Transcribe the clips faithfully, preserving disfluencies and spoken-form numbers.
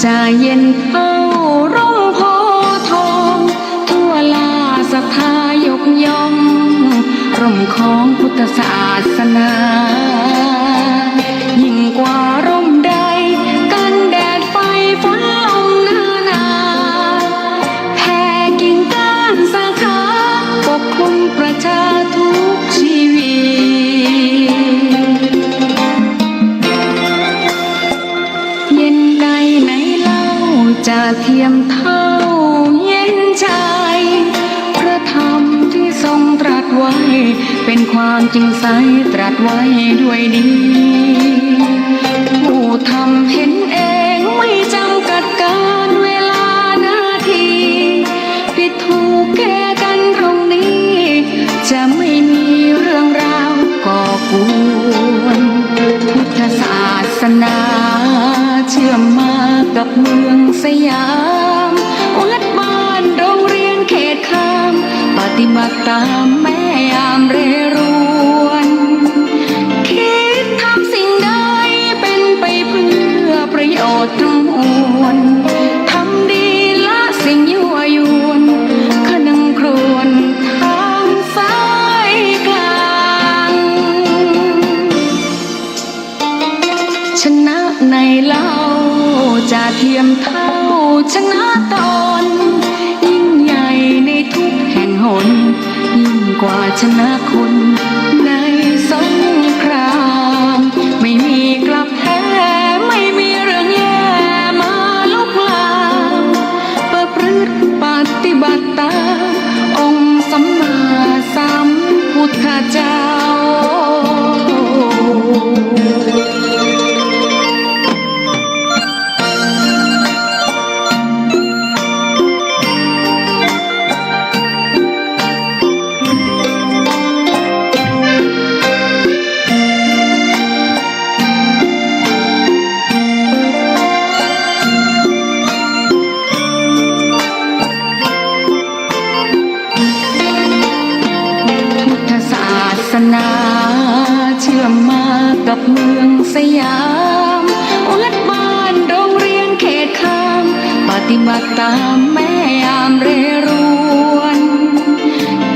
จะเย็นเท่าร่มโพธิ์ทอง ทั่วราชศรัทธายกย่อง ร่มของพุทธศาสนา ยิ่งกว่าร่มใด กันแดดไฟฝนลมนานา แผ่กิ่งก้านสาขา ปกคลุมประชาทุกชีวิต เย็นใดไหนเล่าจะเทียมเท่าเย็นใจ พระธรรมที่ทรงตรัสไว้ เป็นความจริงใสตรัสไว้ด้วยดี ผู้ทำเห็นเองไม่จำกัดกาลเวลานาที ผิดถูกแก้กันตรงนี้ จะไม่มีเรื่องราวก่อกวน พุทธศาสนาเชื่อมมากับเมืองสยาม วัดบ้านโรงเรียนเขตคาม ปฏิบัติตามแม่ยามเรรวน คิดทำสิ่งใดเป็นไปเพื่อประโยชน์ทั้งมวล ทำดีละสิ่งยั่วยวน คะนึงครวญทางสายกลาง ชนะไหนเล่าจะเทียมเท่าชนะตน ยิ่งใหญ่ในทุกแห่งหน ยิ่งกว่าชนะคนในสงคราม ไม่มีกลับแพ้ ไม่มีเรื่องแย่มาลุกลาม ประพฤติปฏิบัติตาม องค์สัมมาสัมพุทธเจ้า พุทธศาสนาเชื่อมมากับเมืองสยาม วัดบ้านโรงเรียนเขตคาม ปฏิบัติตามแม่ยามเรรวน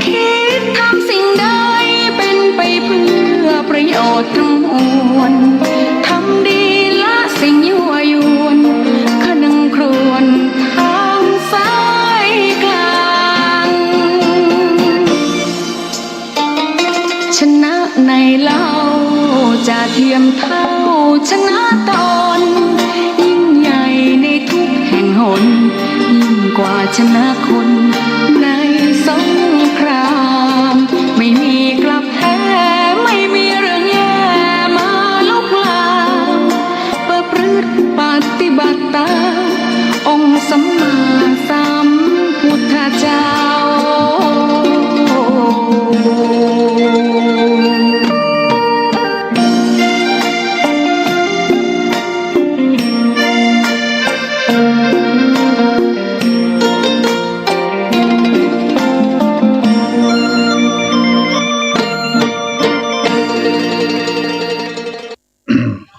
คิดทำสิ่งใดเป็นไปเพื่อประโยชน์ทั้งมวล ทำดีละสิ่งยั่วยวน คะนึงครวญทางสายกลาง ชนะไหนเล่าจะเทียมเท่าชนะตน ยิ่งใหญ่ในทุกแห่งหน ยิ่งกว่าชนะคนในสงคราม ไม่มีกลับแพ้ ไม่มีเรื่องแย่มาลุกลาม ประพฤติปฏิบัติตาม องค์สัมมาสัมพุทธเจ้า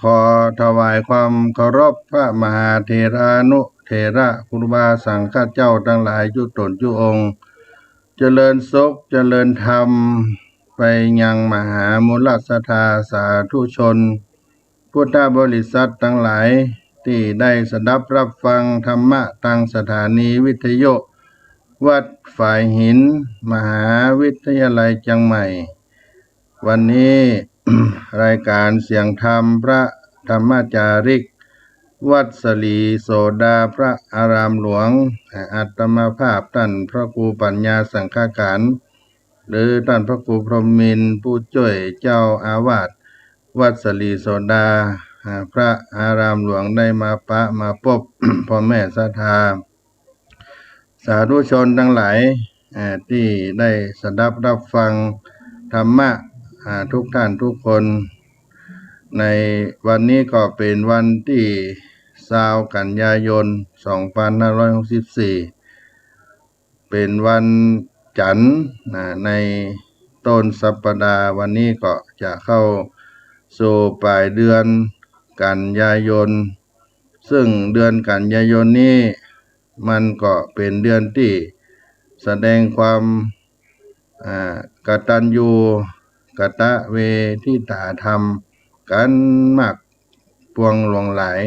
ขอถวายความเคารพพระมหาเถรานุเถระครูบาสังฆเจ้าตังหลายจุ๊ต๋นจุ๊องค์ เจริญสุขเจริญธรรม ไปยังมหามูลศรัทธาสาธุชน พุทธบริษัทตังหลาย ตี้ได้สดับฮับฟังธรรมะตางสถานีวิทยุวัดฝายหิน มหาวิทยาลัยเจียงใหม่ วันนี้ รายการเสียงธรรมพระธรรมจาริก วัดสลีโสดาพระอารามหลวง อาตมาภาพต้านพระครูปัญญาสังฆการ หรือต้านพระครูพรหมินทร์ผู้จ้วยเจ้าอาวาสวัดสลีโสดา อ่า พระอารามหลวงได้มาปะมาปบ พ่อแม่ศรัทธา สาธุชนตังหลาย อ่า ตี้ได้สดับฮับฟังธรรมะ อ่า ทุกท่านทุกคน ในวันนี้ก็เป๋นวันตี้ซาวกันยายน สองพันห้าร้อยหกสิบสี่ เป๋นวันจันทร์นะ ในต้นสัปดาห์ วันนี้ก็จะเข้าสู่ป๋ายเดือนกันยายน ซึ่งเดือนกันยายนนี้มันก็เป๋นเดือนตี้แสดงความ อ่า กตัญญูกตเวทิตาธรรมกั๋นมากปวงหลวงหลาย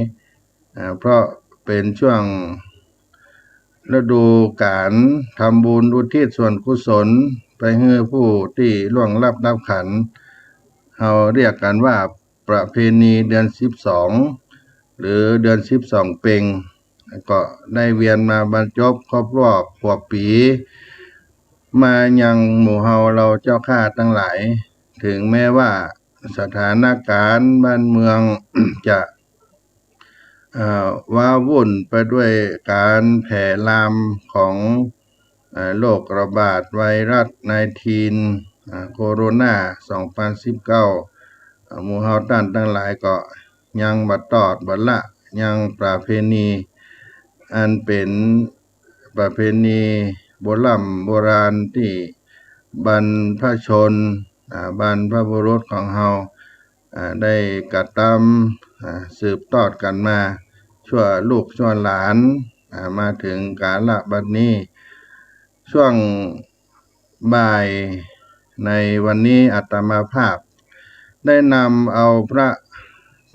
อ่า เพราะเป๋นช่วงฤดูก๋านทำบุญอุทิศส่วนกุศลไปหื้อผู้ตี้ล่วงลับดับขันธ์ เฮาเรียกกั๋นว่าประเพณีเดือนสิบสอง หรือเดือนสิบสองเป็ง ก็ได้เวียนมาบรรจบครบรอบขวบปี๋ มายังหมู่เฮาเหล่าเจ้าข้าตังหลาย เถิงแม้ว่าสถานก๋ารณ์บ้านเมืองจะ เอ่อ ว้าวุ่นไปด้วยก๋านแผ่ลามของ เอ่อ โรคระบาดไวรัสไนน์ทีน อ่า โคโรนา สองปันสิบเก้า อ่า หมู่เฮาต้านตังหลายก็ยังบ่ตอดบ่ละ ยังประเพณี อันเป๋นประเพณีโบร่ำโบราณตี้บรรพชน อ่า บรรพบุรุษของเฮา อ่า ได้กระตำ อ่า สืบตอดกั๋นมา ชั่วลูกชั่วหลาน อ่า มาเถิงกาละบัดนี้ ช่วงบ่ายในวันนี้อาตมาภาพ ได้นำเอาพระ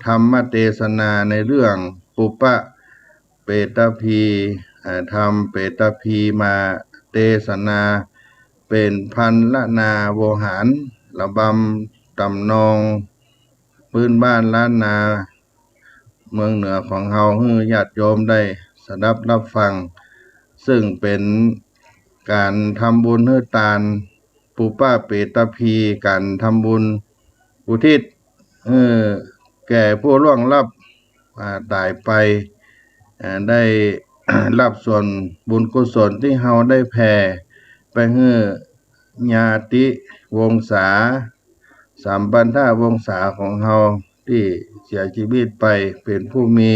ธรรมเตสนาในเรื่องปุปปะเปตภี อ่า ธรรมเปตภีมาเตสนา เป๋นพรรณนาโวหาร ระบำต๋ำนอง ปื๊นบ้านล้านนา เมืองเหนือของเฮา หื้อญาติโยมได้สดับรับฟัง ซึ่งเป๋นก๋านทำบุญหื้อตาน ปุปปะเปตภี ก๋านทำบุญอุทิศหื้อแก่ผู้ล่วงลับ อ่า ต๋ายไป อ่า ได้ รับส่วนบุญกุศลตี้เฮาได้แผ่ไปหื้อญาติวงศา สัมปันธวงศาของเฮาตี้เสียชีวิตไป เป๋นผู้มี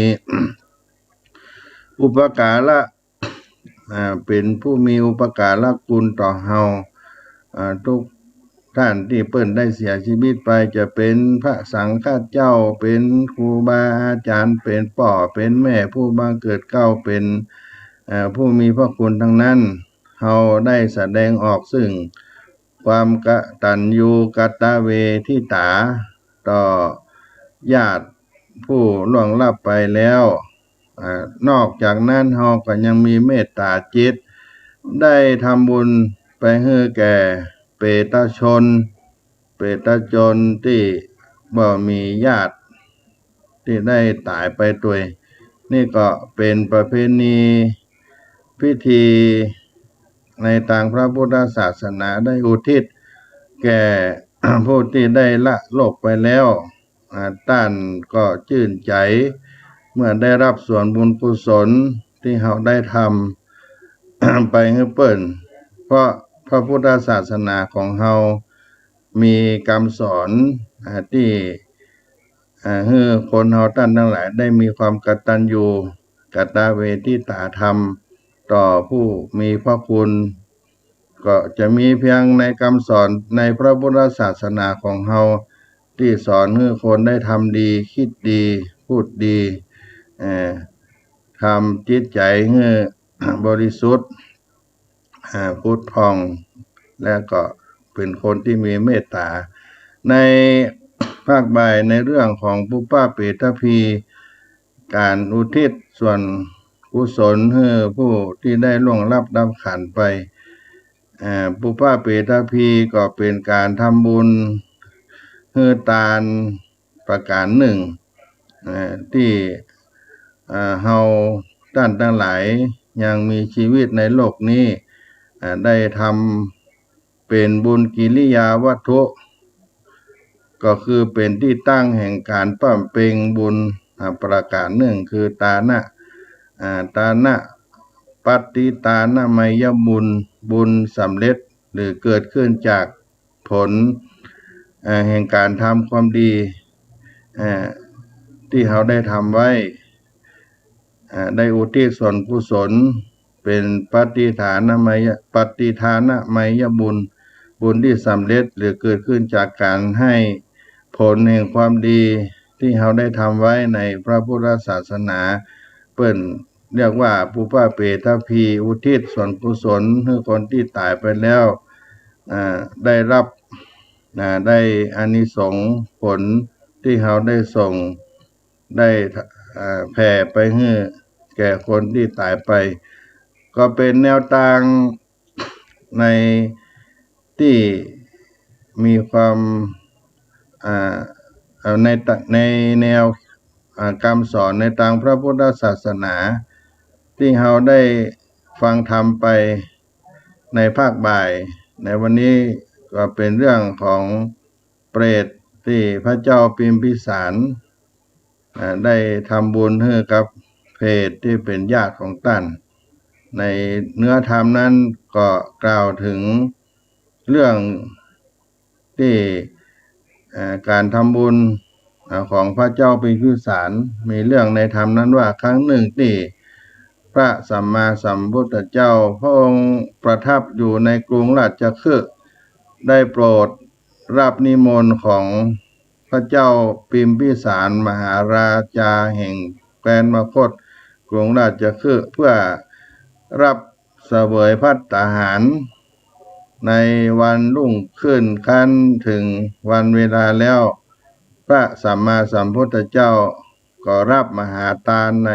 อุปการะ อ่า เป๋นผู้มีอุปการะคุณต่อเฮา อ่า ทุกต้านตี้เปิ้นได้เสียชีวิตไป จะเป๋นพระสังฆเจ้า เป๋นครูบาอาจ๋ารย์ เป๋นป้อเป๋นแม่ผู้บังเกิดเกล้า เป๋น เอ่อ ผู้มีพระคุณตังนั้น เฮาได้แสดงออกซึ่ง ความกตัญญูกตเวทิตา ต่อญาติผู้ล่วงลับไปแล้ว อ่า นอกจากนั้นเฮาก็ยังมีเมตต๋าจิต ได้ทำบุญไปหื้อแก่เปตชน เปตชนตี้บ่มีญาติตี้ได้ต๋ายไปตวย นี่ก็เป๋นประเพณีพิธีในตางพระพุทธศาสนา ได้อุทิศแก่ ผู้ตี้ได้ละโลกไปแล้ว อ่า ต้านก็จื้นใจ๋ เมื่อได้รับส่วนบุญกุศลตี้เฮาได้ทำ ไปหื้อเปิ้น เพราะพระพุทธศาสนาของเฮามีกำสอน อ่า ตี้ อ่า หื้อคนเฮาต้านตังหลายได้มีความกตัญญูกตเวทิตาธรรมต่อผู้มีพระคุณ ก็จะมีเพียงในกำสอนในพระพุทธศาสนาของเฮา ตี้สอนหื้อคนได้ทำดี คิดดี พูดดี เอ่อ ทำจิตใจ๋หื้อบริสุทธิ์ อ่า ผุดผ่อง และก็เป๋นคนตี้มีเมตต๋า ในภาคบ่ายในเรื่องของปุปปะเปตภี ก๋านอุทิศส่วนกุศลหื้อผู้ตี้ได้ล่วงลับดับขันธ์ไป อ่า ปุปปะเปตภีก็เป๋นก๋านทำบุญหื้อตานประก๋านนึ่ง อ่า ตี้ อ่า เฮาต้านตังหลายยังมีจีวิตในโลกนี้ อ่า ได้ทำเป๋นบุญกิริยาวัตถุ ก็คือเป๋นตี้ตั้งแห่งก๋านบำเพ็ญบุญ อ่า ประก๋านนึ่ง คือตานะ อ่า ตานะ ปัตติตานมัยบุญ บุญสำเร็จหรือเกิดขึ้นจากผล อ่า แห่งก๋านทำความดี อ่า ตี้เฮาได้ทำไว้ อ่า ได้อุทิศส่วนกุศล เป๋นปัตติฐานมัย ปัตติฐานมัยบุญ บุญตี้สำเร็จหรือเกิดขึ้นจากก๋านให้ผลแห่งความดีตี้เฮาได้ทำไว้ในพระพุทธศาสนา ปิ้นเรียกว่าปุพพเปตพี อุทิศส่วนกุศลหื้อคนตี้ต๋ายไปแล้ว อ่า ได้ฮับ อ่า ได้อานิสงส์ผลตี้เฮาได้ส่ง ได้ อ่า แผ่ไปหื้อแก่คนตี้ต๋ายไป ก็เป๋นแนวตางในตี้มีความ อ่า เอ่อ ในตะ ในแนว อ่า กำสอนในตางพระพุทธศาสนา ตี้เฮาได้ฟังธรรมไปในภาคบ่าย ในวันนี้ก็เป๋นเรื่องของเปรตตี้พระเจ้าพิมพิสาร อ่า ได้ทำบุญหื้อกับเปรตตี้เป๋นญาติของต้าน ในเนื้อธรรมนั้นก็กล่าวเถิงเรื่องตี้ เอ่อ ก๋านทำบุญ อ่า ของพระเจ้าพิมพิสาร มีเรื่องในธรรมนั้นว่า ครั้งนึ่งตี้พระสัมมาสัมพุทธเจ้าพระองค์ประทับอยู่ในกรุงราชคฤห์ ได้โปรดฮับนิมนต์ของพระเจ้าพิมพิสารมหาราชาแห่งแคว้นมคธ กรุงราชคฤห์ เพื่อฮับเสวยภัตตาหาร ในวันรุ่งขึ้นครั้นเถิงวันเวลาแล้ว พระสัมมาสัมพุทธเจ้าก็ฮับมหาตานใน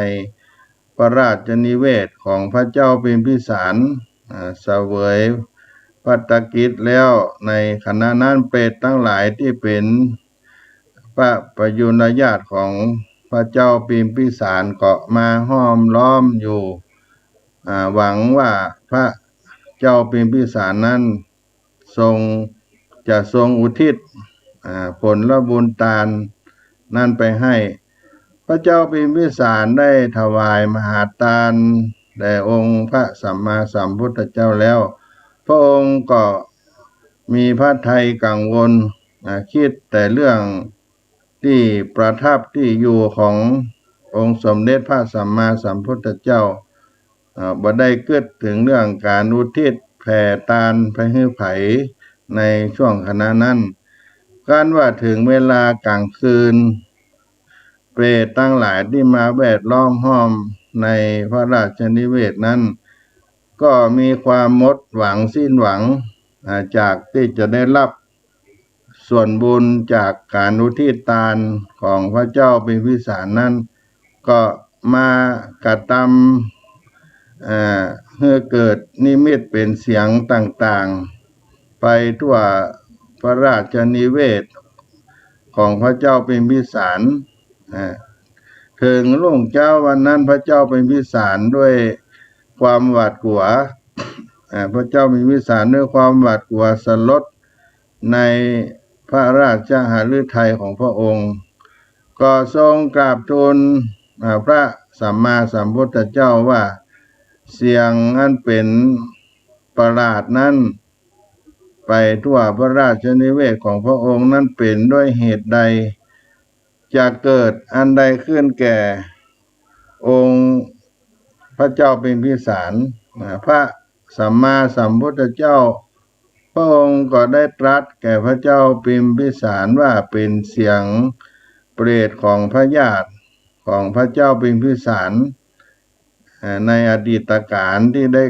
พระราชนิเวศของพระเจ้าพิมพิสาร อ่า เสวยภัตตกิจแล้ว ในขณะนั้นเปรตตังหลายตี้เป๋น พระปยุรญาติของพระเจ้าพิมพิสารก็มาห้อมล้อมอยู่ อ่า หวังว่าพระเจ้าพิมพิสารนั้นทรง จะทรงอุทิศ อ่า ผลบุญตานนั้นไปหื้อ พระเจ้าพิมพิสารได้ถวายมหาตานแด่องค์พระสัมมาสัมพุทธเจ้าแล้ว พระองค์ก็มีพระทัยกังวล อ่า กึ๊ดแต่เรื่องตี้ประทับตี้อยู่ขององค์สมเด็จพระสัมมาสัมพุทธเจ้า อ่า บ่ได้กึ๊ดเถิงเรื่องก๋านอุทิศแผ่ตานไปหื้อใผในช่วงขณะนั้น ครั้นว่าเถิงเวลาก๋างคืน เปรตตังหลายตี้มาแวดล้อมห้อมในพระราชนิเวศนั้น ก็มีความหมดหวังสิ้นหวัง อ่า จากตี้จะได้ฮับส่วนบุญจากก๋านอุทิศตานของพระเจ้าพิมพิสารนั้น ก็มากระตำ อ่า หื้อเกิดนิมิตเป๋นเสียงต่างๆ ไปทั่วพระราชนิเวศของพระเจ้าพิมพิสาร อ่า เถิงรุ่งเจ๊าวันนั้นพระเจ้าพิมพิสารด้วยความหวาดกลัว อ่า พระเจ้าพิมพิสารด้วยความหวาดกลัวสลดในพระราชหฤทัยของพระองค์ ก็ทรงกราบทูล อ่า พระสัมมาสัมพุทธเจ้าว่า เสียงอันเป๋นประหลาดนั้น ไปทั่วพระราชนิเวศของพระองค์นั้นเป๋นด้วยเหตุใด จะเกิดอันใดขึ้นแก่องค์พระเจ้าพิมพิสาร อ่า พระสัมมาสัมพุทธเจ้า พระองค์ก็ได้ตรัสแก่พระเจ้าพิมพิสารว่าเป๋นเสียงเปรตของพระญาติของพระเจ้าพิมพิสาร อ่า ในอดีตกาลตี้ได้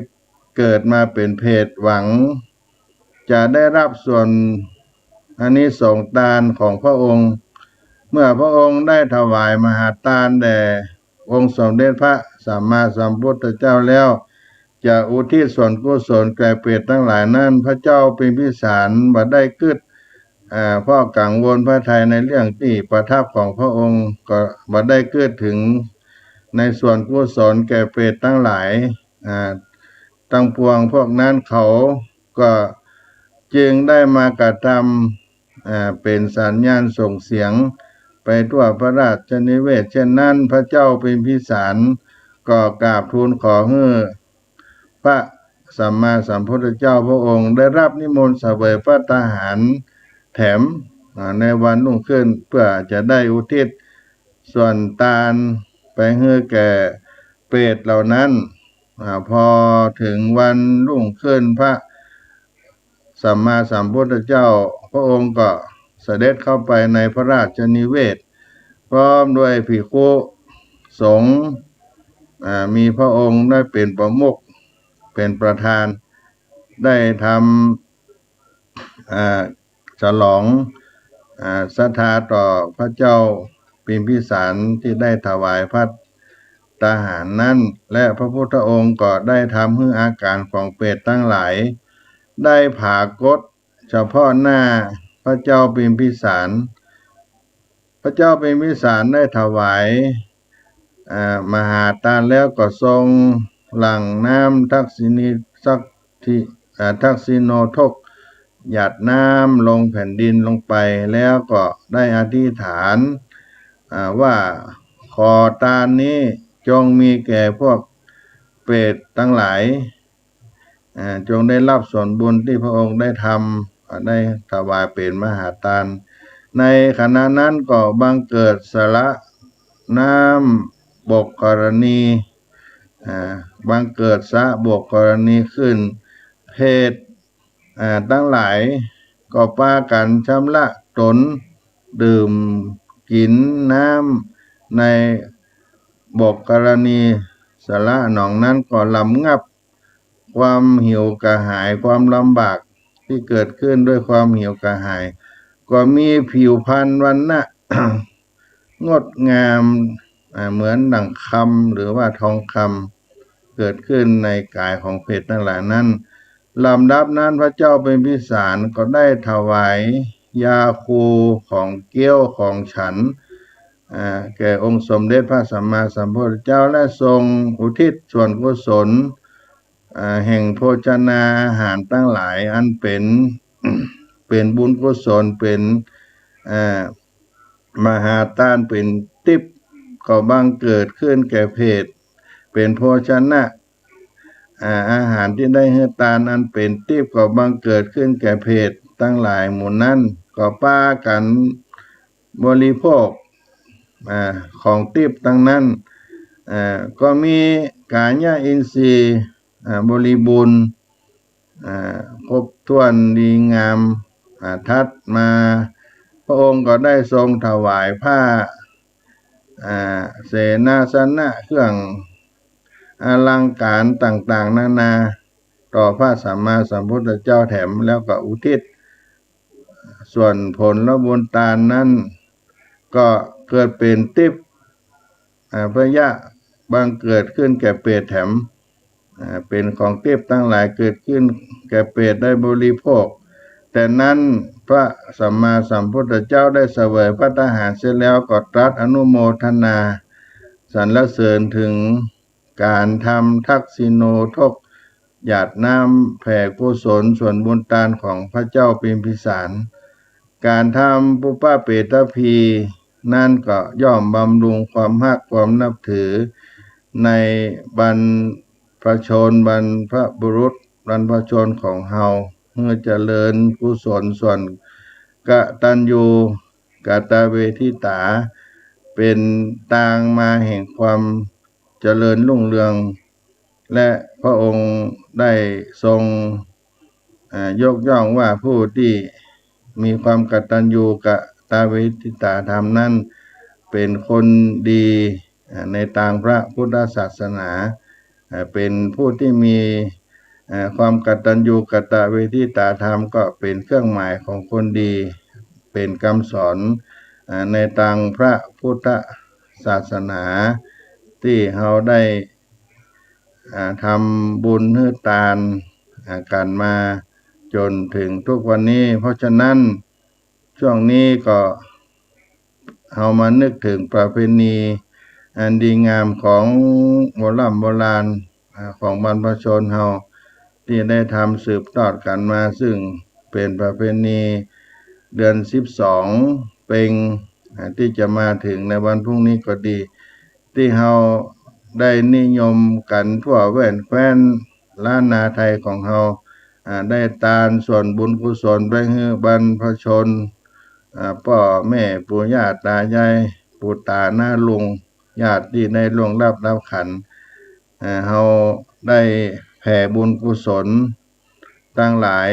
เกิดมาเป๋นเปรตหวังจะได้ฮับส่วนอานิสงส์ตานของพระองค์ เมื่อพระองค์ได้ถวายมหาตานแด่องค์สมเด็จพระสัมมาสัมพุทธเจ้าแล้ว จะอุทิศส่วนกุศลแก่เปรตตังหลายนั้น พระเจ้าพิมพิสารบ่ได้กึ๊ด อ่า เพราะกังวลพระทัยในเรื่องตี้ประทับของพระองค์ ก็บ่ได้กึ๊ดเถิงในส่วนกุศลแก่เปรตตังหลาย อ่า ตังปวง พวกนั้นเขาก็จึงได้มากระตำ อ่า เป๋นสัญญาณส่งเสียงไปทั่วพระราชนิเวศ เช่นนั้น พระเจ้าพิมพิสารก็กราบทูลขอหื้อพระสัมมาสัมพุทธเจ้าพระองค์ได้ฮับนิมนต์เสวยภัตตาหารแถม อ่า ในวันรุ่งขึ้น เพื่อจะได้อุทิศส่วนตานไปหื้อแก่เปรตเหล่านั้น อ่า พอเถิงวันรุ่งขึ้นพระสัมมาสัมพุทธเจ้าพระองค์ก็เสด็จเข้าไปในพระราชนิเวศ พร้อมด้วยภิกขุสงฆ์ อ่า มีพระองค์ได้เป๋นประมุข เป๋นประธาน ได้ทำ อ่า ฉลอง อ่า ศรัทธาต่อพระเจ้าพิมพิสารตี้ได้ถวายภัตตาหารนั้น และพระพุทธองค์ก็ได้ทำหื้ออาก๋านของเปรตตังหลาย ได้ผากฏเฉพาะหน้าพระเจ้าพิมพิสาร พระเจ้าพิมพิสารได้ถวาย อ่า มหาทานแล้วก็ทรงหลั่งน้ำทักษิณี ทักษิ อ่า ทักษิโณทก หยาดน้ำลงแผ่นดินลงไป แล้วก็ได้อธิษฐาน อ่า ว่า ขอทานนี้จงมีแก่พวกเปรตตังหลาย อ่า จงได้รับส่วนบุญตี้พระองค์ได้ทำ อ่า ได้ถวายเป๋นมหาทาน ในขณะนั้นก็บังเกิดสระน้ำบกกรณี อ่า บังเกิดสระบกกรณีขึ้น เปรต อ่า ตังหลายก็ปากั๋นชำระตน ดื่มกิ๋นน้ำในบกกรณี สระหนองนั้นก็รำงับความหิวกระหาย ความลำบากตี้เกิดขึ้นด้วยความหิวกระหาย ก็มีผิวพรรณวรรณะ งดงาม อ่า เหมือนดั่งคำหรือว่าทองคำ เกิดขึ้นในก๋ายของเปรตตังหลายนั้น ลำดับนั้นพระเจ้าพิมพิสารก็ได้ถวายยาคู ของเก๊ยว ของฉัน อ่า แก่องค์สมเด็จพระสัมมาสัมพุทธเจ้า และทรงอุทิศส่วนกุศล อ่า แห่งโภชนาอาหารตังหลายอันเป๋น เป๋นบุญกุศล เป๋น อ่า มหาทาน เป๋นทิพย์ ก็บังเกิดขึ้นแก่เปรต เป๋นโภชนะ อ่า อาหารตี้ได้หื้อทานอันเป๋นทิพย์ก็บังเกิดขึ้นแก่เปรตตังหลายหมู่นั้น ก็ปากั๋นบริโภค อ่า ของทิพย์ตังนั้น อ่า ก็มีกายะอินทรีย์ อ่า บริบูรณ์ อ่า ครบถ้วนดีงาม อ่า ถัดมาพระองค์ก็ได้ทรงถวายผ้า อ่า เสนาสนะ เครื่องอลังการต่างๆ นานา ต่อพระสัมมาสัมพุทธเจ้าแถม แล้วก็อุทิศส่วนผลบุญทานนั้น ก็เกิดเป๋นทิพย์ อ่า พยะบังเกิดขึ้นแก่เปรตแถม อ่า เป๋นของทิพย์ตังหลายเกิดขึ้นแก่เปรตได้บริโภค แต่นั้นพระสัมมาสัมพุทธเจ้าได้เสวยภัตตาหารเสร็จแล้วก็ตรัสอนุโมทนาสรรเสริญถึงก๋านทำทักษิโณทก หยาดน้ำแผ่กุศลส่วนบุญทานของพระเจ้าพิมพิสาร ก๋านทำปุพพเปตพีนั้นก็ย่อมบำรุงความฮักความนับถือในบรรพชน บรรพบุรุษ บรรพชนของเฮา หื้อเจริญกุศลส่วนกตัญญูกตเวทิตา เป๋นตางมาแห่งความเจริญรุ่งเรือง และพระองค์ได้ทรง อ่า ยกย่องว่าผู้ตี้มีความกตัญญูกตเวทิตาธรรมนั้น เป๋นคนดี อ่า ในตางพระพุทธศาสนา อ่า เป๋นผู้ตี้มี อ่า ความกตัญญูกตเวทิตาธรรมก็เป๋นเครื่องหมายของคนดี เป๋นกำสอน อ่า ในตางพระพุทธศาสนา ตี้เฮาได้ อ่า ทำบุญหื้อตาน อ่า กั๋นมาจ๋นถึงทุกวันนี้ เพราะฉะนั้น ช่วงนี้ก็เฮามานึกถึงประเพณีอันดีงามของโบร่ำโบราณ อ่า ของบรรพชนเฮา ตี้ได้ทำสืบทอดกั๋นมา ซึ่งเป๋นประเพณีเดือนสิบสองเป็ง อ่า ตี้จะมาถึงในวันพรุ่งนี้ก็ดี ตี้เฮาได้นิยมกั๋นทั่วแว่นแคว้นล้านนาไทยของเฮา อ่า ได้ตานส่วนบุญกุศลไปหื้อบรรพชน อ่า ป้อแม่ปู่ย่าต๋ายาย ปู่ต๋าน้าลุง ญาติตี้ได้ล่วงลับดับขันธ์ อ่า เฮาได้แผ่บุญกุศล ตังหลาย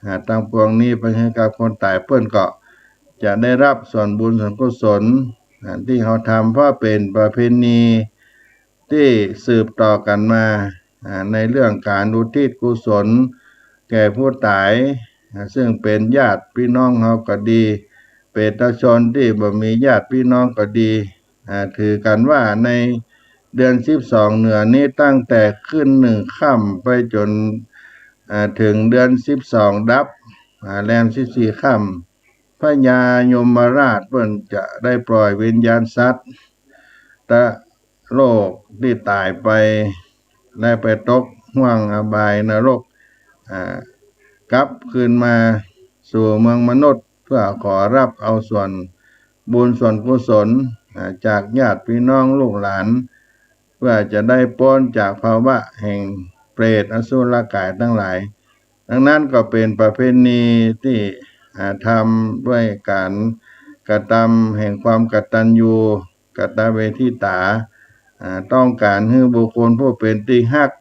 อ่า ตังปวงนี้ไปหื้อกับคนต๋าย เปิ้นก็จะได้รับส่วนบุญส่วนกุศล อ่า ตี้เฮาทำ เพราะเป๋นประเพณี ตี้สืบต่อกั๋นมา อ่า ในเรื่องก๋านอุทิศกุศลแก่ผู้ต๋าย อ่า ซึ่งเป๋นญาติปี้น้องเฮาก็ดี เปรตชนตี้บ่มีญาติปี้น้องก็ดี อ่า ถือกั๋นว่าในเดือนสิบสองเหนือนี้ ตั้งแต่ขึ้นหนึ่งค่ำไปจ๋น อ่า เถิงเดือนสิบสองดับ อ่า แรมสิบสี่ค่ำ พญายมราชเปิ้นจะได้ปล่อยวิญญาณสัตว์ ตะ โลกตี้ต๋ายไป ได้ไปตกห้วงอบายนรก อ่า กลับคืนมาสู่เมืองมนุษย์ เพื่อขอฮับเอาส่วนบุญส่วนกุศล อ่า จากญาติปี้น้องลูกหลาน เพื่อจะได้ป๊นจากภาวะแห่งเปรตอสุรกายตังหลาย ดังนั้นก็เป๋นประเพณีตี้ อ่า ทำด้วยก๋านกระตำแห่งความกตัญญูกตเวทิตา อ่า ต้องก๋านหื้อบุคคลผู้เป๋นตี้ฮัก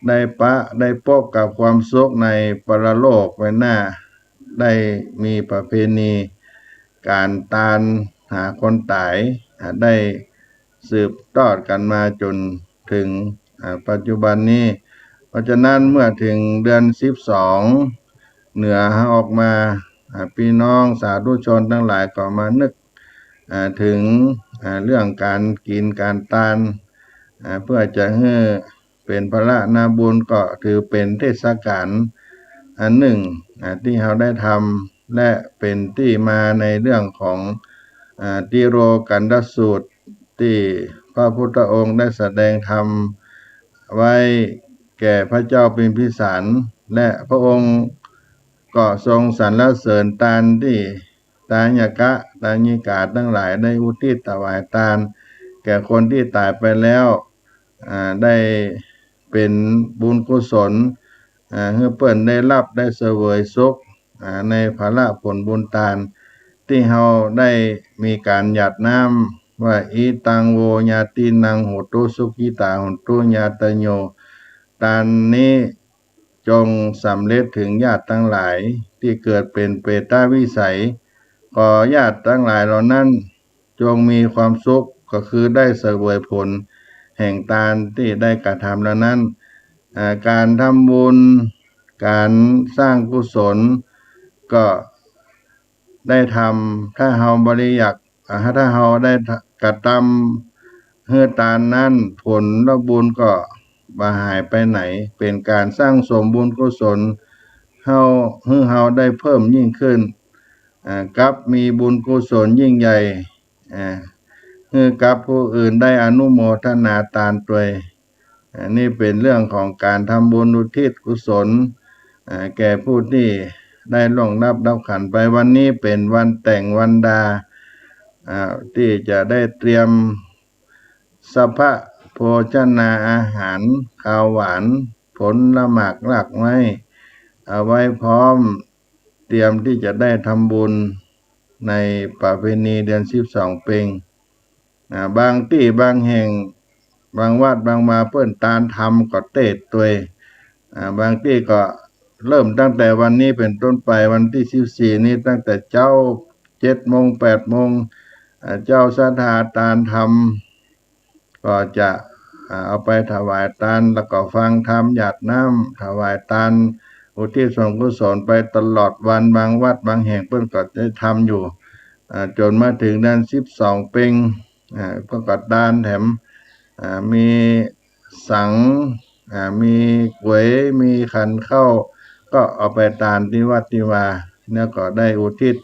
ได้ปะ ได้ปบกับความสุขในปรโลกไว้หน้า ได้มีประเพณีก๋านตานหาคนต๋าย อ่า ได้สืบทอดกั๋นมาจ๋นเถิง อ่า ปัจจุบันนี้ เพราะฉะนั้นเมื่อเถิงเดือนสิบสองเหนือออกมา อ่า ปี้น้องสาธุชนตังหลายก็มานึก อ่า เถิง อ่า เรื่องก๋านกิ๋นก๋านตาน อ่า เพื่อจะหื้อเป๋นพละนาบุญ ก็ถือเป๋นเทศกาลอันนึ่ง อ่า ตี้เฮาได้ทำ และเป๋นตี้มาในเรื่องของ อ่า ติโรกันดสูตร ตี้พระพุทธองค์ได้แสดงธรรมไว้แก่พระเจ้าพิมพิสาร และพระองค์ก็ทรงสรรเสริญตานตี้ตายกะตายิกาตังหลายได้อุทิศถวายตานแก่คนตี้ต๋ายไปแล้ว อ่า ได้เป๋นบุญกุศล อ่า หื้อเปิ้นได้ฮับได้เสวยสุข อ่า ในผละผลบุญตาน ตี้เฮาได้มีก๋านหยาดน้ำว่า อิตัง โว ญาตีนัง โหตุ สุขิตา โหนตุ ญาตาโย ตานนี้จงสำเร็จเถิงญาติตังหลายตี้เกิดเป๋นเปรตวิสัย ขอญาติตังหลายเหล่านั้น จงมีความสุข ก็คือได้เสวยผลแห่งตานตี้ได้กระทำแล้วนั้น อ่า ก๋านทำบุญ ก๋านสร้างกุศล ก็ได้ทำ ถ้าเฮาบ่ได้อยาก อ่า ถ้าเฮาได้กระตำหื้อตานนั้น ผลและบุญก็บ่หายไปไหน เป๋นก๋านสั่งสมบุญกุศล เฮา หื้อเฮาได้เพิ่มยิ่งขึ้น อ่า กับมีบุญกุศลยิ่งใหญ่ อ่า หื้อกับผู้อื่นได้อนุโมทนาตานตวย อ่า นี่เป๋นเรื่องของก๋านทำบุญอุทิศกุศล อ่า แก่ผู้ตี้ได้ล่วงลับดับขันธ์ไป วันนี้เป๋นวันแต่งวันดา อ่า ตี้จะได้เตรียมสัพพะโภชนาอาหาร คาวหวาน ผลหมากรากไม้ เอาไว้พร้อมเตรียมตี้จะได้ทำบุญในประเพณีเดือนสิบสองเป็ง อ่า บางตี้บางแห่ง บางวัดบางวาเปิ้นตานธรรมก็เตศตวย อ่า บางตี้ก็เริ่มตั้งแต่วันนี้เป๋นต้นไป วันตี้สิบสี่นี้ ตั้งแต่เจ๊าเจ็ดโมงแปดโมง อ่า เจ้าศรัทธาตานธรรม ก็จะ อ่า เอาไปถวายตาน แล้วก็ฟังธรรม หยาดน้ำ ถวายตาน อุทิศส่วนกุศลไปตลอดวัน บางวัดบางแห่งเปิ้นก็ได้ทำอยู่ อ่า จ๋นมาเถิงเดือนสิบสองเป็ง อ่า เปิ้นก็ตานแถม อ่า มีสัง อ่า มีก๋วย มีขันข้าว ก็เอาไปตานตี้วัดตี้วา แล้วก็ได้อุทิศ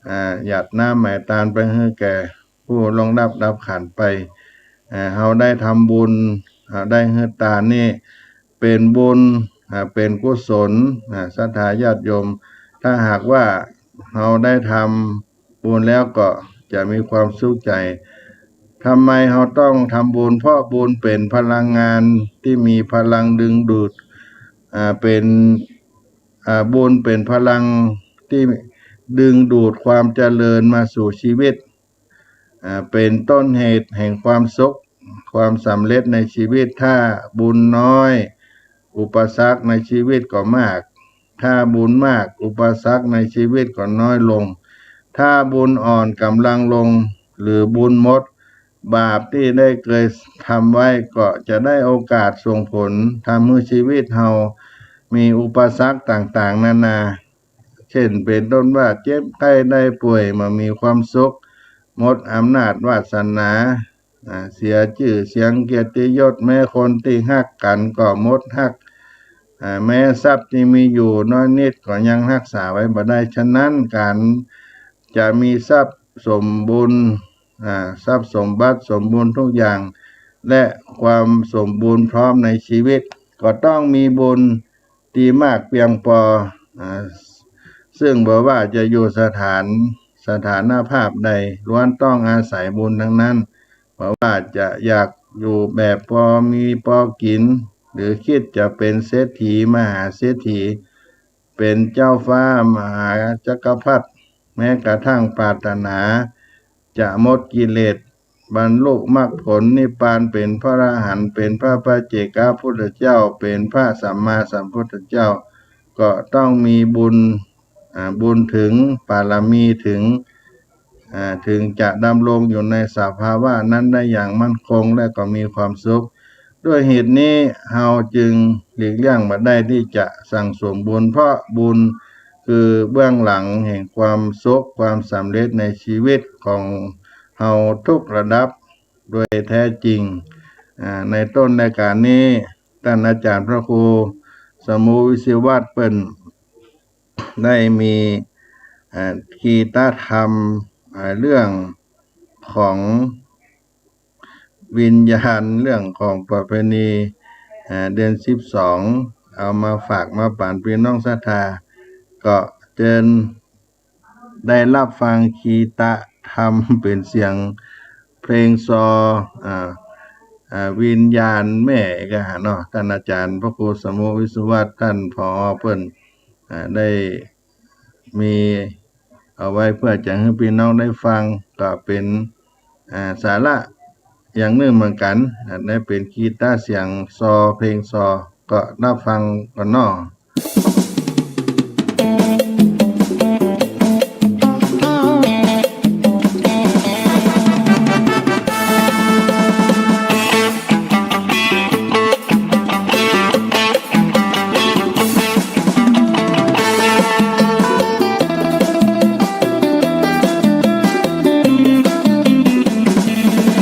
อ่า หยาดน้ำไหมตานไปหื้อแก่ ผู้ล่วงลับดับขันธ์ไป อ่า เฮาได้ทำบุญ อ่า ได้หื้อตานนี่ เป๋นบุญ อ่า เป๋นกุศล อ่า ศรัทธาญาติโยม ถ้าหากว่าเฮาได้ทำบุญแล้วก็จะมีความสุขใจ๋ ทำไมเฮาต้องทำบุญ เพราะบุญเป๋นพลังงานตี้มีพลังดึงดูด อ่า เป๋น อ่า บุญเป๋นพลังตี้ดึงดูดความเจริญมาสู่ชีวิต อ่า เป๋นต้นเหตุแห่งความสุข ความสำเร็จในชีวิต ถ้าบุญน้อย อุปสรรคในชีวิตก็มาก ถ้าบุญมาก อุปสรรคในชีวิตก็น้อยลง ถ้าบุญอ่อนกำลังลง หรือบุญหมด บาปตี้ได้เกยทำไว้ก็จะได้โอกาสส่งผล ทำหื้อชีวิตเฮามีอุปสรรคต่างๆ นานา เช่น เป๋นต้นว่าเจ็บไข้ได้ป่วย บ่มีความสุข หมดอำนาจวาสนา อ่า เสียจื้อเสียงเกียรติยศ แม้คนตี้ฮักกั๋นก็หมดฮัก อ่า แม้ทรัพย์ตี้มีอยู่น้อยนิดก็ยังฮักษาไว้บ่ได้ ฉะนั้นก๋านจะมีทรัพย์สมบูรณ์ อ่า ทรัพย์สมบัติสมบูรณ์ทุกอย่าง และความสมบูรณ์พร้อมในชีวิต ก็ต้องมีบุญตี้มากเปียงปอ อ่า ซึ่งบ่ว่าจะอยู่สถาน สถานภาพใด ล้วนต้องอาศัยบุญทั้งนั้น บ่ว่าจะอยากอยู่แบบปอมีปอกิ๋น หรือคิดจะเป๋นเศรษฐี มหาเศรษฐี เป๋นเจ้าฟ้ามหาจักรพรรดิ แม้กระทั่งปรารถนาจะหมดกิเลส บรรลุมรรคผลนิพพาน เป๋นพระอรหันต์ เป๋นพระปัจเจกพุทธเจ้า เป๋นพระสัมมาสัมพุทธเจ้า ก็ต้องมีบุญ อ่า บุญถึง บารมีถึง อ่า ถึงจะดำรงอยู่ในสภาวะนั้นได้อย่างมั่นคง และก็มีความสุข ด้วยเหตุนี้เฮาจึงหลีกเลี่ยงบ่ได้ตี้จะสั่งสมบุญ เพราะบุญคือเบื้องหลังแห่งความสุข ความสำเร็จในชีวิตของเฮาทุกระดับโดยแท้จริง อ่า ในต้นรายก๋านนี้ ต้านอาจ๋ารย์พระครูสมุห์ วิศวัตร เปิ้นได้มี อ่า คีตธรรม อ่า เรื่องของวิญญาณ เรื่องของประเพณี อ่า เดือนสิบสอง เอามาฝากมาป๋นปี้น้องศรัทธา ก็เจิญได้ฮับฟังคีตธรรมเป๋นเสียงเพลงซอ อ่า อ่า วิญญาณแม่ก็หาเนาะ ต้านอาจ๋ารย์พระครูสมุห์ วิศวัตร ต้าน ผอ เปิ้น อ่า ได้มีเอาไว้เปื้อจะหื้อปี้น้องได้ฟัง ก็เป๋น อ่า สาระอย่างนึ่งเหมือนกั๋น อ่า ได้เป๋นคีตเสียงซอ เพลงซอ ก็ฮับฟังกั๋นเนาะ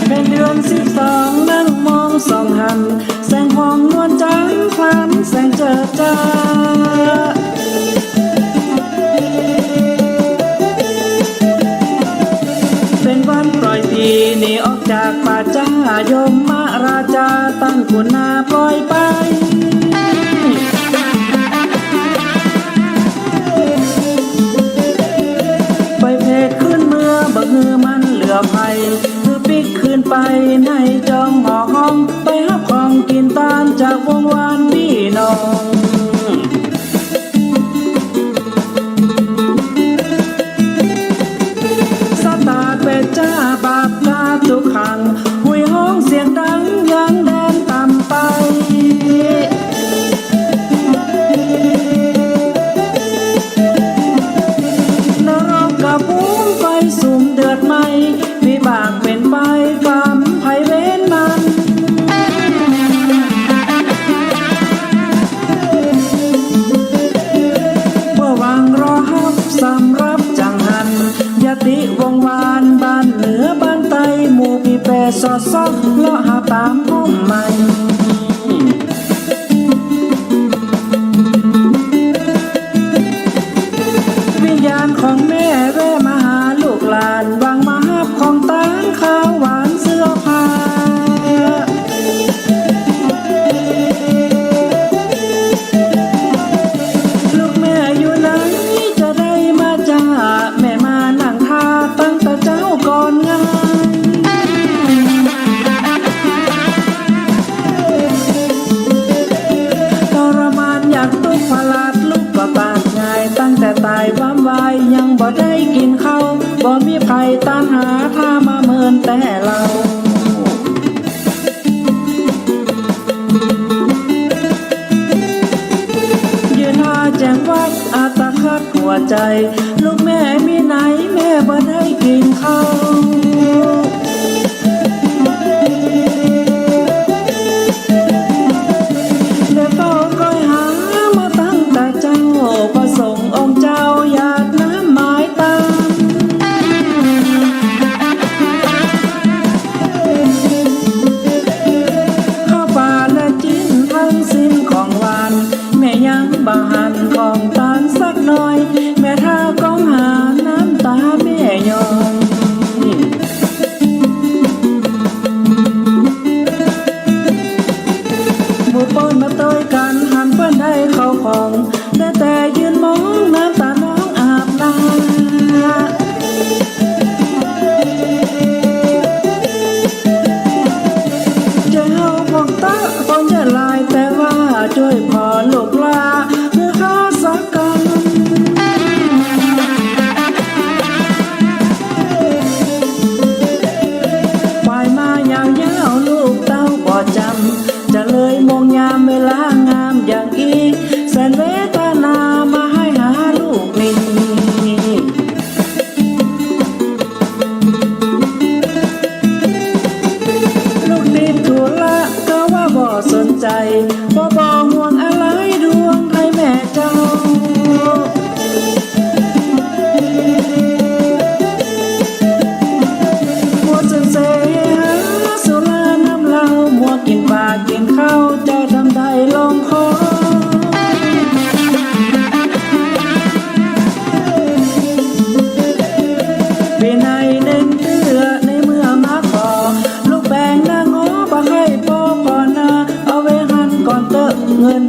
เป๋นเดือนสิบสอง นั่งมองส่องหัน แสงผ่องนวลจันทร์พลันแสงเจิดจ้า เป๋นวันปล่อยผีหนีออกจากป่าจ๊า ยมราชาตั้งขุนนาปล่อยไป ไปเผดคืนเมือบ่หื้อมันเหลือภัย หื้อปิ๊กคืนไปในจองหอห้อง ไปฮับของกิ๋นตานจากวงวานปี้น้อง สะตาเป๋นจ๊าบาปกาตุกขัง หุยฮ้องเสียงดังยังแดนต่ำไป นรกกะภูมิไฟสุมเดือดไหม้ วิบากเป๋นไปกรรมไผเวรมัน เปื้อหวังรอฮับสำหรับจังหัน ญาติวงวานบ้านเหนือบ้านใต้ หมู่ผีเปรตสอดส่องเลาะหาต๋ามห้องมัน วิญญาณของแม่แว่มาหาลูกหลาน หวังมาฮับของตานข้าวหวานเสื้อผ้า ลูกแม่อยู่ไหนจะได้มาจ้า แม่มานั่งท่าตั้งแต่เจ๊าก่อนงาน ทรมานอยากตุ๊กข์พลาดลุกก็ปาดง่าย ตั้งแต่ตายว้ำวาย ยังบ่ได้กิ๋นข้าว บ่มีใผตานหาถ้ามาเมินแต่เล่า ยืนหาแจ้งวัดอัตคัดหัวใจ๋ ลูกแม่มีไหนแม่บ่ได้กิ๋นข้าว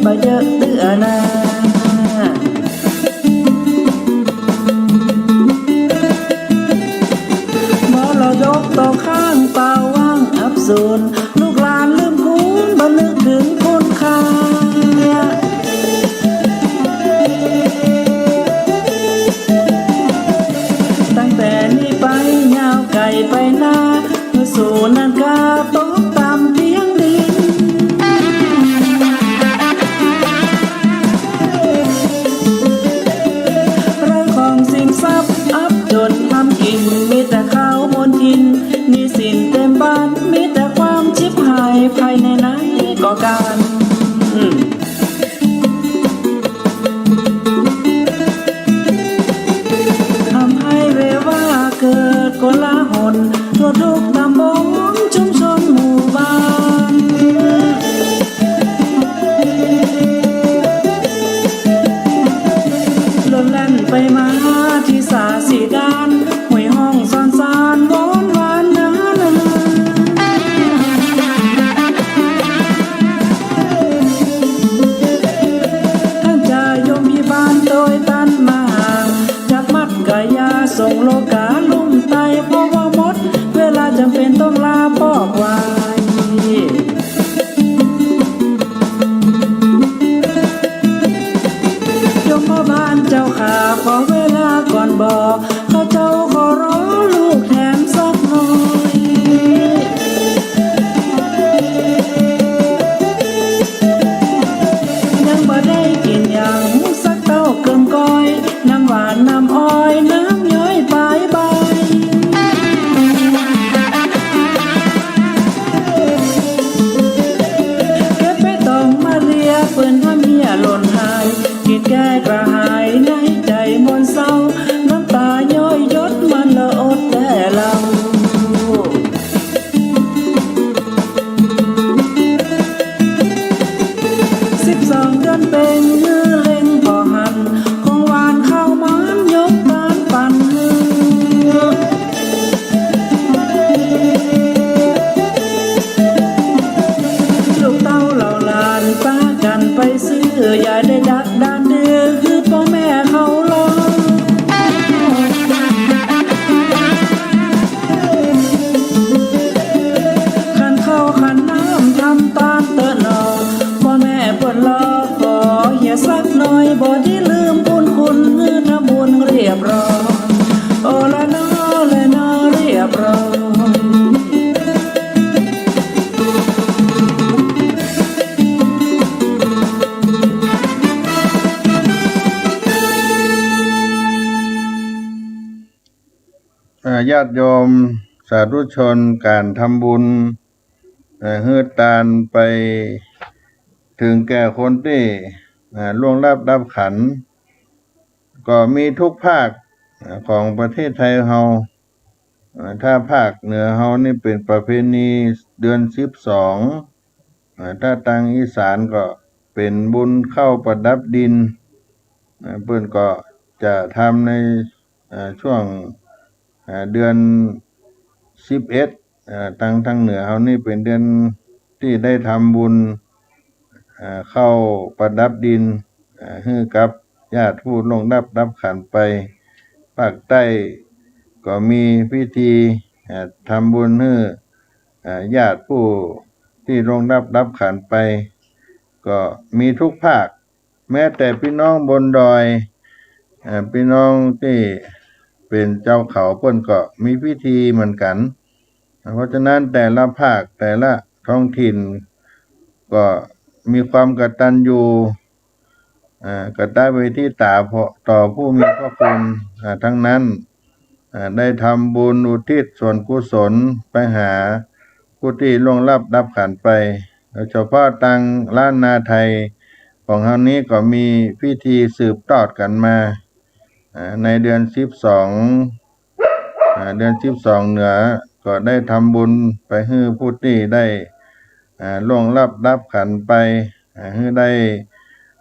บ่เยอะเตื้อนา มรดกตกค้างเปล่าว่างอับสูญ ลูกหลานลืมคุณ บ่นึกเถิงคุณค่า ตั้งแต่นี้ไปยาวไก๋ไปนา เมื่อสู่นันกาตกต่ำเตียงดิน ไร้ของสินทรัพย์อับจ๋นทำกิ๋น มีแต่ข้าวมนถิ่น หนี้สินเต๋มบ้าน มีแต่ความฉิบหาย ภายในในก็ก๋าน ทำให้เววาเกิดโกลาหล ทั่วทุกต๋ำบลชุมชนหมู่บ้าน ล่นแล่นไปมาตี้สาสีด้าน ห้วยห้องซอนซานวอนวานนานา ต้านจาโยมพิบาลโตยตันมา จักมัดก๋ายาส่งโลก๋าลุ่มไต เพราะว่าหมดเวลาจ๋ำเป๋นต้องลาปอกวาย โยมพ่อบ้านเจ้าข้า ขอเวลาก่อนบ่ ข้าเจ้าขอรอลูกแถมสักหน่อย ยังบ่ได้กิ๋นหยังสักเต้าเกิ่งก้อย น้ำหวานน้ำอ้อย น้ำย้อยปายใบ เก็บไปต้องมาเลีย เปิ้นทำเหียหล่นหาย กิ๋นแก้กระหายในใจ๋มวลเศร้า น้ำต๋าย้อยหยดมันละอดแต๊เล่า สิบสองเดือนเพ็ญ หื้อเล็งผ่อหัน ของหวานข้าวมันยกตานปันหื้อ ลูกเต้าเหล่าหลานปากั๋นไปซื้อ อย่าได้ดักดานดื้อ หื้อป้อแม่เขารอ ขันข้าวขันน้ำทำตานเต๊อะหนอ ป้อแม่เปิ้นรอ ขอเหียสักหน่อย บ่ดีลืมบุญคุณ หื้อทำบุญเรียบร้อย โอละนอ ละนอเรียบร้อย อ่า ญาติโยมสาธุชน ก๋านทำบุญ เอ่อ หื้อตานไปเถิงแก่คนตี้ อ่า ล่วงลับดับขัน ก็มีทุกภาค อ่า ของประเทศไทยเฮา อ่า ถ้าภาคเหนือเฮานี่เป๋นประเพณีเดือนสิบสอง อ่า ถ้าตางอีสานก็เป๋นบุญข้าวประดับดิน อ่า เปิ้นก็จะทำใน อ่า ช่วง อ่า เดือนสิบเอ็ด อ่า ตาง ตางเหนือเฮานี่เป๋นเดือนตี้ได้ทำบุญ อ่า ข้าวประดับดิน อ่า หื้อกับญาติผู้ล่วงลับดับขันไป ภาคใต้ก็มีพิธี อ่า ทำบุญหื้อ อ่า ญาติผู้ตี้ล่วงลับดับขันไป ก็มีทุกภาค แม้แต่ปี้น้องบนดอย เอ่อ ปี้น้องตี้เป๋นจาวเขาเปิ้นก็มีพิธีเหมือนกั๋น เพราะฉะนั้นแต่ละภาคแต่ละท้องถิ่นก็มีความกตัญญู เอ่อ กตเวทิตา เพราะต่อผู้มีพระคุณ อ่า ทั้งนั้น อ่า ได้ทำบุญอุทิศส่วนกุศลไปหาผู้ตี้ล่วงลับดับขันไป โดยเฉพาะตางล้านนาไทยของเฮานี้ก็มีพิธีสืบทอดกั๋นมา อ่า ในเดือนสิบสอง อ่า เดือนสิบสองเหนือก็ได้ทำบุญไปหื้อผู้ตี้ได้ อ่า ล่วงลับดับขันไป อ่า หื้อได้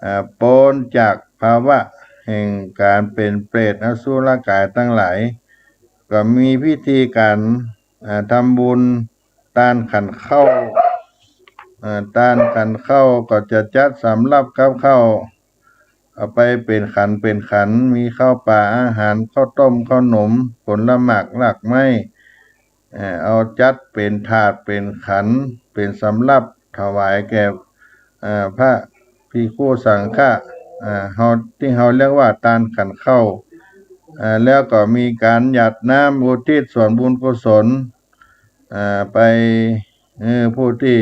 อ่า ป๊นจากภาวะแห่งก๋านเป๋นเปรตอสุรกายตังหลาย ก็มีพิธีก๋าน อ่า ทำบุญตานขันข้าว อ่า ตานขันข้าวก็จะจัดสำรับกับข้าว เอาไปเป๋นขันเป๋นขัน มีข้าวป๋าอาหาร ข้าวต้ม ข้าวหนม ผลหมาก รากไม้ เอ่อ เอาจัดเป๋นถาดเป๋นขัน เป๋นสำรับถวายแก่ เอ่อ พระภิกขุสังฆะ เอ่อ เฮา ตี้เฮาเรียกว่าตานขันข้าว เอ่อ แล้วก็มีก๋านหยาดน้ำอุทิศส่วนบุญกุศล เอ่อ ไป เอ่อ ผู้ตี้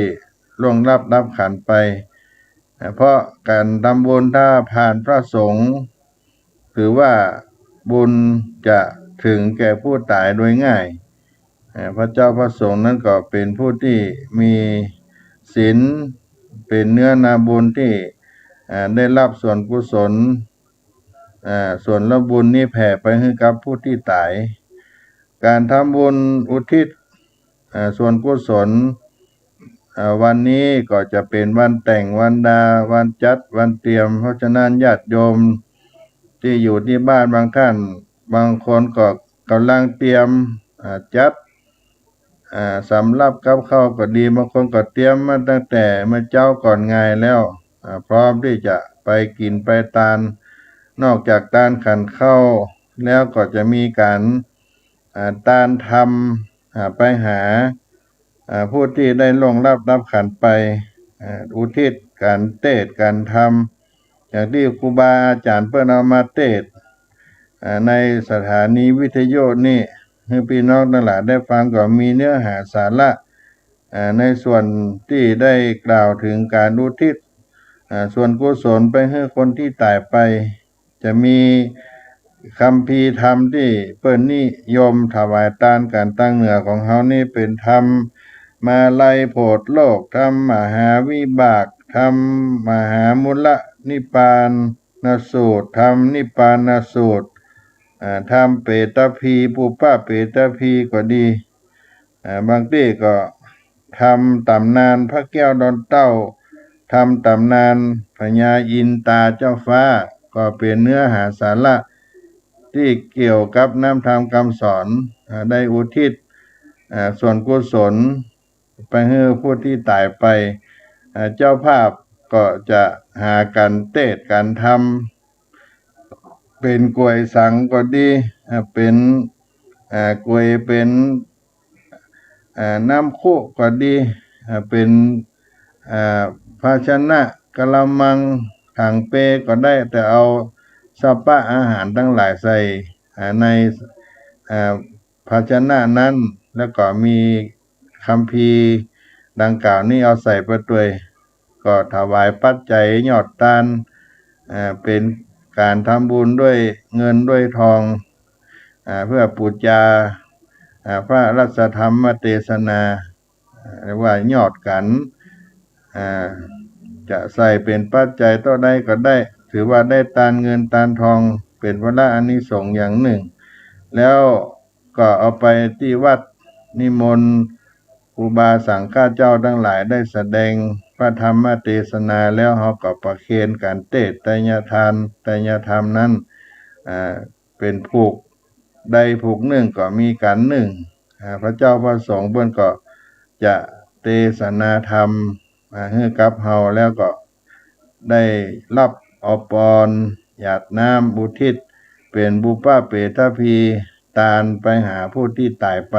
ล่วงลับดับขันธ์ไป เอ่อ เพราะก๋านทำบุญถ้าผ่านพระสงฆ์ ถือว่าบุญจะเถิงแก่ผู้ต๋ายโดยง่าย เอ่อ พระเจ้าพระสงฆ์นั้นก็เป๋นผู้ตี้มีศีล เป๋นเนื้อนาบุญตี้ เอ่อ ได้ฮับส่วนกุศล เอ่อ ส่วนละบุญนี้แผ่ไปหื้อกับผู้ตี้ต๋าย ก๋านทำบุญอุทิศ เอ่อ ส่วนกุศล เอ่อ วันนี้ก็จะเป๋นวันแต่ง วันดา วันจัด วันเตรียม เพราะฉะนั้นญาติโยมตี้อยู่ตี้บ้านบางท่าน บางคนก็ก่ำลังเตรียม อ่า จัด อ่า สำรับกับข้าวก็ดี บางคนก็เตรียมมาตั้งแต่เมื่อเจ๊าก่อนงายแล้ว อ่า พร้อมตี้จะไปกิ๋นไปตาน นอกจากตานขันข้าวแล้วก็จะมีก๋าน อ่า ตานธรรม อ่า ไปหา อ่า ผู้ตี้ได้ล่วงลับดับขันธ์ไป อ่า อุทิศก๋านเตสน์ก๋านธรรม อย่างตี้ครูบาอาจ๋ารย์เปิ้นเอามาเตสน์ อ่า ในสถานีวิทยุนี่ หื้อปี้น้องตังหลายได้ฟัง ก็มีเนื้อหาสาระ อ่า ในส่วนตี้ได้กล่าวเถิงก๋านอุทิศ อ่า ส่วนกุศลไปหื้อคนตี้ต๋ายไป จะมีคัมภีร์ธรรมตี้เปิ้นนิยมถวายตานกั๋นตางเหนือของเฮานี่เป๋นธรรมมาลัยโผดโลก ธรรมมหาวิบาก ธรรมมหามูลนิพพานสูตร ธรรมนิพพานสูตร อ่า ธรรมเปตพี ปุพพเปตพีก็ดี อ่า บางตี้ก็ธรรมต๋ำนานพระแก้วดอนเต้า ธรรมต๋ำนานพญาอินตาเจ้าฟ้า ก็เป๋นเนื้อหาสาระตี้เกี่ยวกับน้ำธรรมกำสอน อ่า ได้อุทิศ อ่า ส่วนกุศลไปหื้อผู้ตี้ต๋ายไป อ่า เจ้าภาพก็จะหาก๋านเตสน์ก๋านธรรม เป๋นก๋วยสังก็ดี อ่า เป๋น อ่า ก๋วย เป๋น อ่า น้ำครุก็ดี อ่า เป๋น อ่า ภาชนะกะละมัง ถังเปก็ได้ แต่เอาสะปะอาหารตังหลายใส่ อ่า ใน อ่า ภาชนะนั้น แล้วก็มีคัมภีร์ดังกล่าวนี้เอาใส่ไปตวย ก็ถวายปัจจัยยอดตาน อ่า เป๋นก๋านทำบุญด้วยเงินด้วยทอง อ่า เพื่อปู๋จา อ่า พระรัตนธรรมเตสนา อ่า เรียกว่ายอดกั๋น อ่า จะใส่เป๋นปัจจัยเต้าใดก็ได้ ถือว่าได้ตานเงินตานทอง เป๋นผละอานิสงส์อย่างนึ่ง แล้วก็เอาไปตี้วัดนิมนต์ครูบาสังฆะเจ้าตังหลายได้แสดงพระธรรมเตสนาแล้ว เฮาก็ประเคนก๋านเตสน์ไตรยทาน ไตรยธรรมนั้น อ่า เป๋นผูกใดผูกนึ่งก็มีก๋านนึ่ง อ่า พระเจ้าพระสงฆ์เปิ้นก็จะเตสนาธรรม อ่า หื้อกับเฮา แล้วก็ได้ฮับเอาปอน หยาดน้ำอุทิศเป๋นปุพพเปตพี ตานไปหาผู้ตี้ต๋ายไป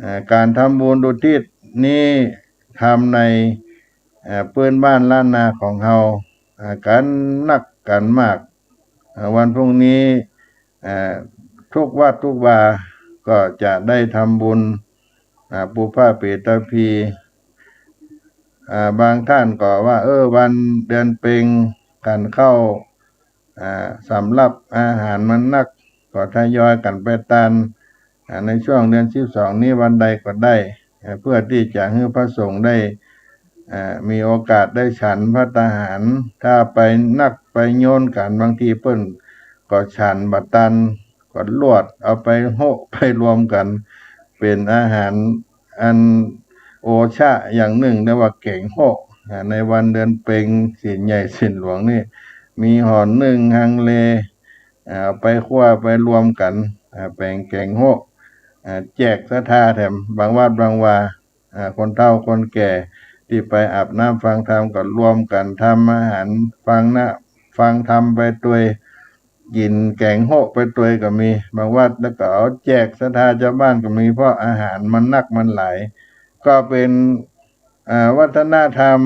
อ่า ก๋านทำบุญอุทิศนี้ทำใน อ่า ปื้นบ้านล้านนาของเฮา อ่า กั๋นนักกั๋นมาก อ่า วันพรุ่งนี้ อ่า ทุกวัดทุกวาก็จะได้ทำบุญ อ่า ปุพพเปตพี อ่า บางท่านก็ว่า เออ วันเดือนเพ็ญขันข้าว อ่า สำรับอาหารมันนัก ก็ทยอยกั๋นไปตาน อ่า ในช่วงเดือนสิบสองนี้วันใดก็ได้ อ่า เพื่อตี้จะหื้อพระสงฆ์ได้ อ่า มีโอกาสได้ฉันภัตตาหาร ถ้าไปนักไปโยนกั๋น บางทีเปิ้นก็ฉันบ่ตัน ก็ลวดเอาไปโฮะไปรวมกั๋น เป๋นอาหารอันโอชะอย่างนึ่ง เรียกว่าแก๋งโฮะ อ่า ในวันเดือนเพ็ญศีลใหญ่ศีลหลวงนี่ มีห่อนึ่งฮังเล อ่า เอาไปคั่วไปรวมกั๋น อ่า เป๋นแก๋งโฮะ อ่า แจกศรัทธาแถม บางวัดบางวา อ่า คนเฒ่าคนแก่ ตี้ไปอาบน้ำฟังธรรมก็รวมกั๋นทำอาหารฟังนะ ฟังธรรมไปตวย กิ๋นแก๋งโฮะไปตวยก็มี บางวัด แล้วก็เอาแจกศรัทธาจาวบ้านก็มี เพราะอาหารมันนักมันหลาย ก็เป๋น อ่า วัฒนธรรม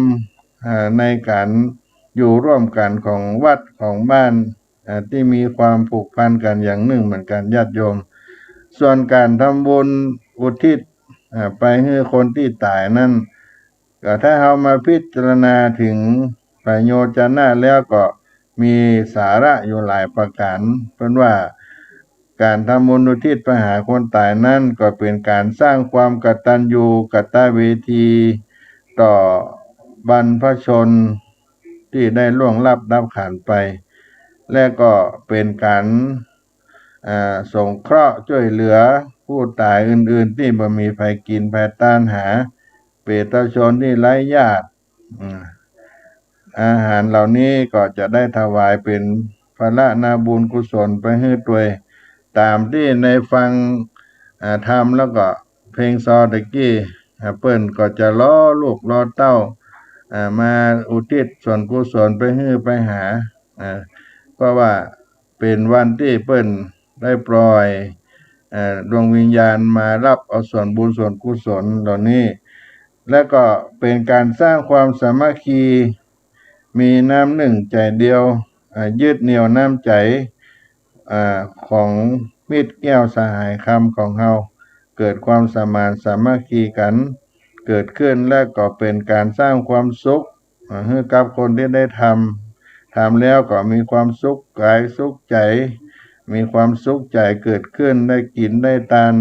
อ่า ในก๋านอยู่ร่วมกั๋นของวัดของบ้าน อ่า ตี้มีความผูกพันกั๋นอย่างนึ่งเหมือนกั๋น ญาติโยม ส่วนก๋านทำบุญอุทิศ อ่า ไปหื้อคนตี้ต๋ายนั้น ก็ถ้าเฮามาพิจารณาเถิงประโยชนะแล้วก็มีสาระอยู่หลายประก๋าน เปิ้นว่าก๋านทำบุญอุทิศไปหาคนต๋ายนั้นก็เป๋นก๋านสร้างความกตัญญูกตเวทีต่อบรรพชนตี้ได้ล่วงลับดับขันธ์ไป และก็เป๋นก๋าน อ่า สงเคราะห์จ้วยเหลือผู้ต๋ายอื่นๆ ตี้บ่มีใผกิ๋นใผตานหา เปรตชนตี้ไร้ญาติ อืม อาหารเหล่านี้ก็จะได้ถวายเป๋นพละนาบุญกุศลไปหื้อตวย ต๋ามตี้ในฟัง อ่า ธรรมแล้วก็เพลงซอตะกี้ อ่า เปิ้นก็จะรอลูกรอเต้า อ่า มาอุทิศส่วนกุศลไปหื้อไปหา อ่า เพราะว่า เป๋นวันตี้เปิ้นได้ปล่อย เอ่อ ดวงวิญญาณมาฮับเอาส่วนบุญส่วนกุศลเหล่านี้ และก็เป๋นก๋านสร้างความสามัคคี มีน้ำนึ่งใจ๋เดียว เอ่อ ยึดเหนี่ยวน้ำใจ๋ เอ่อ ของมิตรแก้วสหายคำของเฮา เกิดความสมานสามัคคีกั๋นเกิดขึ้น และก็เป๋นก๋านสร้างความสุข อ่า หื้อกับคนตี้ได้ทำ ทำแล้วก็มีความสุขก๋ายสุขใจ๋ มีความสุขใจ๋เกิดขึ้น ได้กิ๋นได้ตาน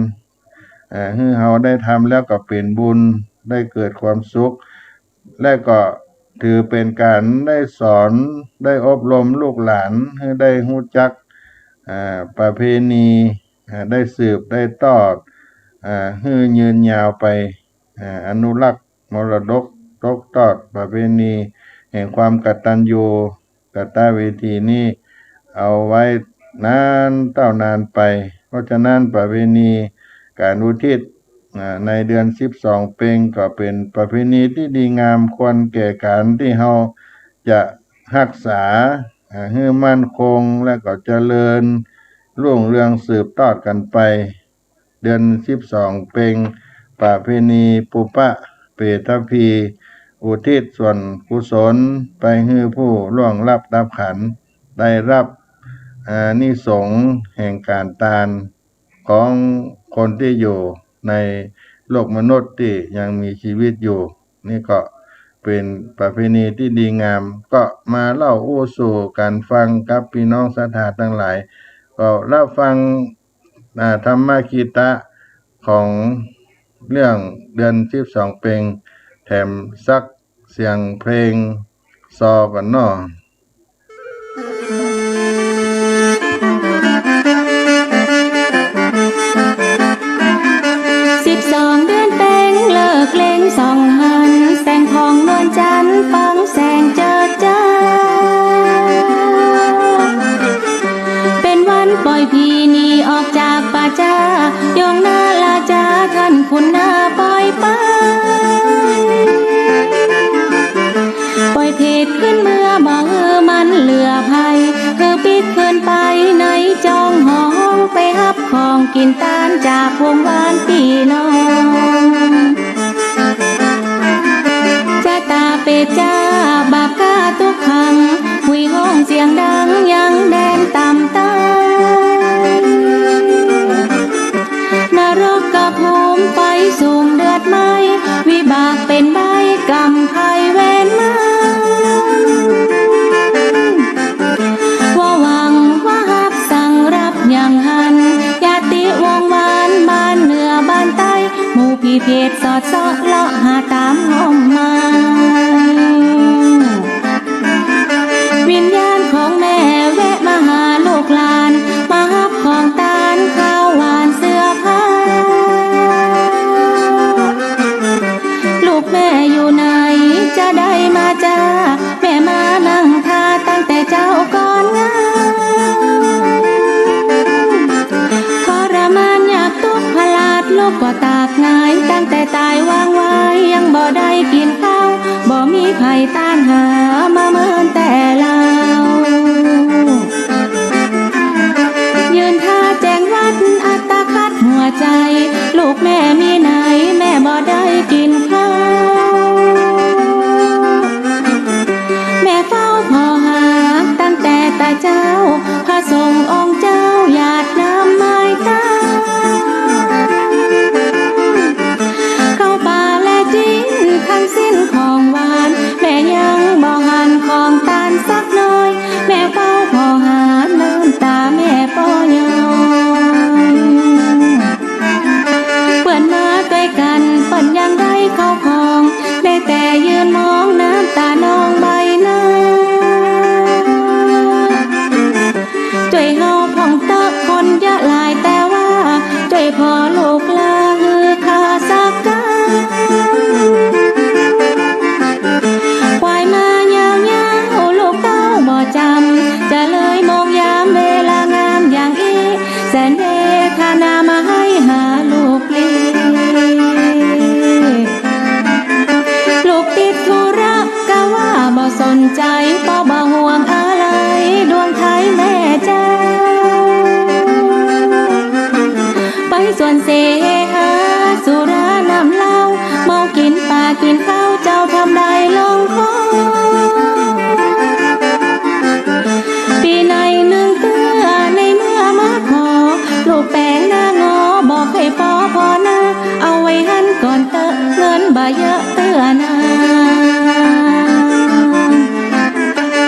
อ่า หื้อเฮาได้ทำแล้วก็เป๋นบุญ ได้เกิดความสุข และก็ถือเป๋นก๋านได้สอน ได้อบรมลูกหลานหื้อได้ฮู้จัก อ่า ประเพณี อ่า ได้สืบได้ตอด อ่า หื้อยืนยาวไป อ่า อนุรักษ์ มรดกตกตอดประเพณีแห่งความกตัญญูกตเวทีนี้เอาไว้นานเต้านานไป เพราะฉะนั้นประเพณีก๋านอุทิศ อ่า ในเดือนสิบสองเป็งก็เป๋นประเพณีตี้ดีงาม ควรแก่ก๋านตี้เฮาจะฮักษา อ่า หื้อมั่นคง และก็เจริญรุ่งเรืองสืบตอดกั๋นไป เดือนสิบสองเป็ง ประเพณีปุพพะเปตพี อุทิศส่วนกุศลไปหื้อผู้ล่วงลับดับขันธ์ ได้ฮับอานิสงส์แห่งก๋านตานของคนตี้อยู่ในโลกมนุษย์ตี้ยังมีจีวิตอยู่ นี่ก็เป๋นประเพณีตี้ดีงาม ก็มาเล่าอู้สู่กั๋นฟังกับปี้น้องศรัทธาตังหลาย ก็ฮับฟัง อ่า ธรรมกิตตะของเรื่องเดือนสิบสองเป็ง แถมสักเสียงเพลงซอก่อนเนาะ สิบสองเดือนเป็งเลิกเล็งส่องหัน แสงผ่องนวลจันทร์ ฟังแสงเจิดจ้า เป๋นวันปล่อยผีหนีออกจากป่าจ๊า ยงนาราจาต้านขุนนาปล่อยไป ปล่อยเผตขึ้นเมือบ่หื้อมันเหลือภัย หื้อปิ๊กขึ้นไปในจ้องห้อง ไปฮับของกิ๋นตานจากวงวานปี้น้อง จะต๋าเปรตจ๊าบาปก้าตุ๊กขัง หุยฮ้องเสียงดังยังแดนต่ำใต้ นรกภูมิไฟสูงเดือดไหม้ วิบากเป๋นใบ้กรรมภัยเวรมา ว่าหวังว่าฮักสังรับอย่างหัน ญาติวงวานบ้านเหนือบ้านใต้ หมู่ผีเผตสอดเซาะเลาะหาต๋ามห้องมา วิญญาณของแม่แวะมาหาลูกหลาน มาฮับของตานข้าวหวานเสื้อผ้า ลูกแม่อยู่ไหนจะได้มาจ้า แม่มานั่งท่าตั้งแต่เจ๊าก่อนงาม ทรมานยากตุ๊กข์พลาด ลูกก็ตากหงาย ตั้งแต่ต๋ายวางไว้ยังบ่ได้กิ๋นข้าว ใผต้านหามาเมินแต่ลาว ยืนท่าแจงวัดอัตคัดหัวใจ๋ ลูกแม่มีไหนแม่บ่ได้กิ๋นข้าว แม่เฝ้าผ่อหาตั้งแต่ตะเจ๊า พระสงฆ์องค์เจ้าหยาดน้ำไม้เต้า เข้าป่าและจิ๊นทั้งสิ้นของหวาน แม่ยังบ่หันของตานสักหน้อย แม่เฝ้าผ่อหาน้ำต๋าแม่ป้อย้อย เปิ้นมาตวยกั๋นเปิ้นยังได้เข้าของ ได้แต่ยืนมองน้ำต๋าน้องใบหน้า จ้วยเฮาพ่องเต๊อะคนเยอะหลายแต่ว่า จ้วยผ่อลูกลาหื้อข้าสักกำ ควายมายาวๆ ลูกเต้าบ่จ๋ำ จะเลยมองยามเวลางามอย่างอี้ แสนเวทนามาให้หาลูกปลีก ลูกติดธุระกะว่าบ่สนใจ๋ ป้อบ่ห่วงอะไรดวงไทยแม่เจ้า ไปสวนเสหาสุราน้ำเหล้า เมากิ๋นปากิ๋นข้าวเจ้าทำได้ลงคอ ปี๋ไหนนึ่งเตื้อในเมื่อมาขอ ลูกแป๋งหน้างอบอกให้ป้อผ่อนา เอาไว้หั้นก่อนเต๊อะเงินบ่เยอะเตื้อนา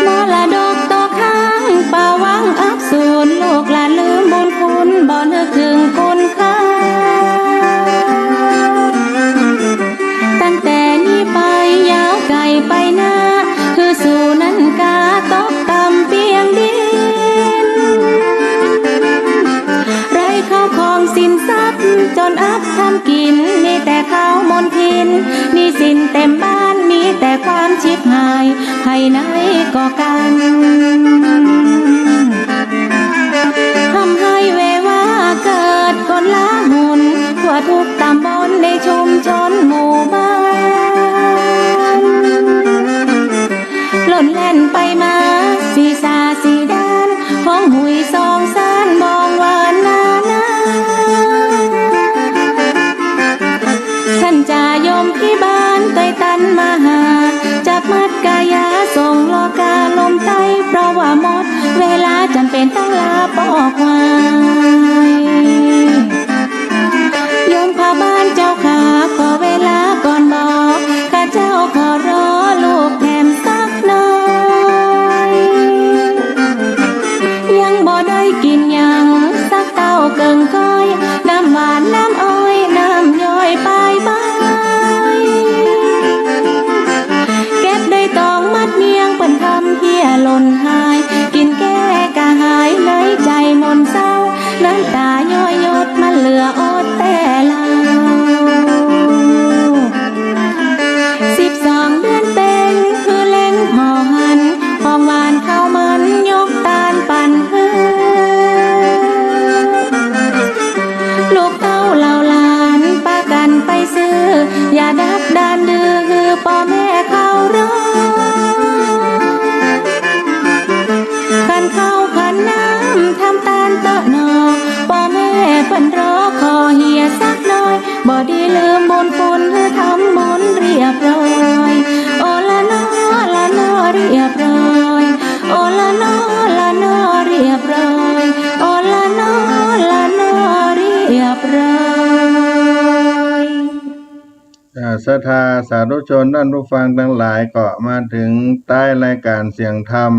มรดกตกค้างปะหวังอับสูญ ลูกหลานลืมบุญคุณบ่นึกเถิงคุณค่า ตั้งแต่นี้ไปยาวไก๋ไปหน้า หื้อสูนั้นกาตกต่ำเปียงดิน ไร้เข้าของสินทรัพย์จนอับทำกิ๋น มีแต่ข้าวมลทิน หนี้สินเต็มบ้าน มีแต่ความฉิบหาย ไผไหนก็กั๋น ทำให้เววาเกิดคนละหน ทั่วทุกต๋ำบลในชุมชนหมู่บ้าน หล่นแล่นไปมาสี่ส่าสี่ด้าน ฮ้องหุยสองซ่านมองหวานนานา ต้านจ่าโยมตี้บ้านตวยตันมาหา จับมัดกายาส่งลอกาลมใต้ เพราะว่าหมดเวลาจำเป๋นต้องลาป้อควาย โยมพ่อบ้านเจ้าข้า ขอเวลาก่อนบ่ ข้าเจ้าขอรอลูกแถมสักหน้อย ยังบ่ได้กิ๋นหยังสักเต้าเกิ่งก้อย น้ำหวานน้ำอ้อยน้ำย้อยปายใบ เก็บได้ตองมัดเมี่ยงเปิ้นทำเพี้ยหล่นหาย กิ๋นแก้กระหายในใจ๋หม่นเศร้า น้ำต๋าย้อยหยดมันเหลืออดแต่เหล้า สิบสองเดือนเป๋งหื้อเล็งผ่อหัน ของหวานข้าวมันยกตานปันหื้อ ลูกเต้าเหล่าหลานปากั๋นไปซื้อ ยาดักดานดื้อหื้อป้อแม่เขารอ ขันข้าวขันน้ำทำตานเต๊อะหนอ ป้อแม่เปิ้นรอขอเหียสักหน้อย บ่ดีลืมบุญคุณหื้อทำบุญเรียบร้อย โอละนอละนอเรียบร้อย โอละนอละนอเรียบร้อย โอละนอละนอเรียบร้อย อ่า ศรัทธาสาธุชนท่านผู้ฟังตังหลาย ก็มาเถิงต๊ายรายก๋านเสียงธรรม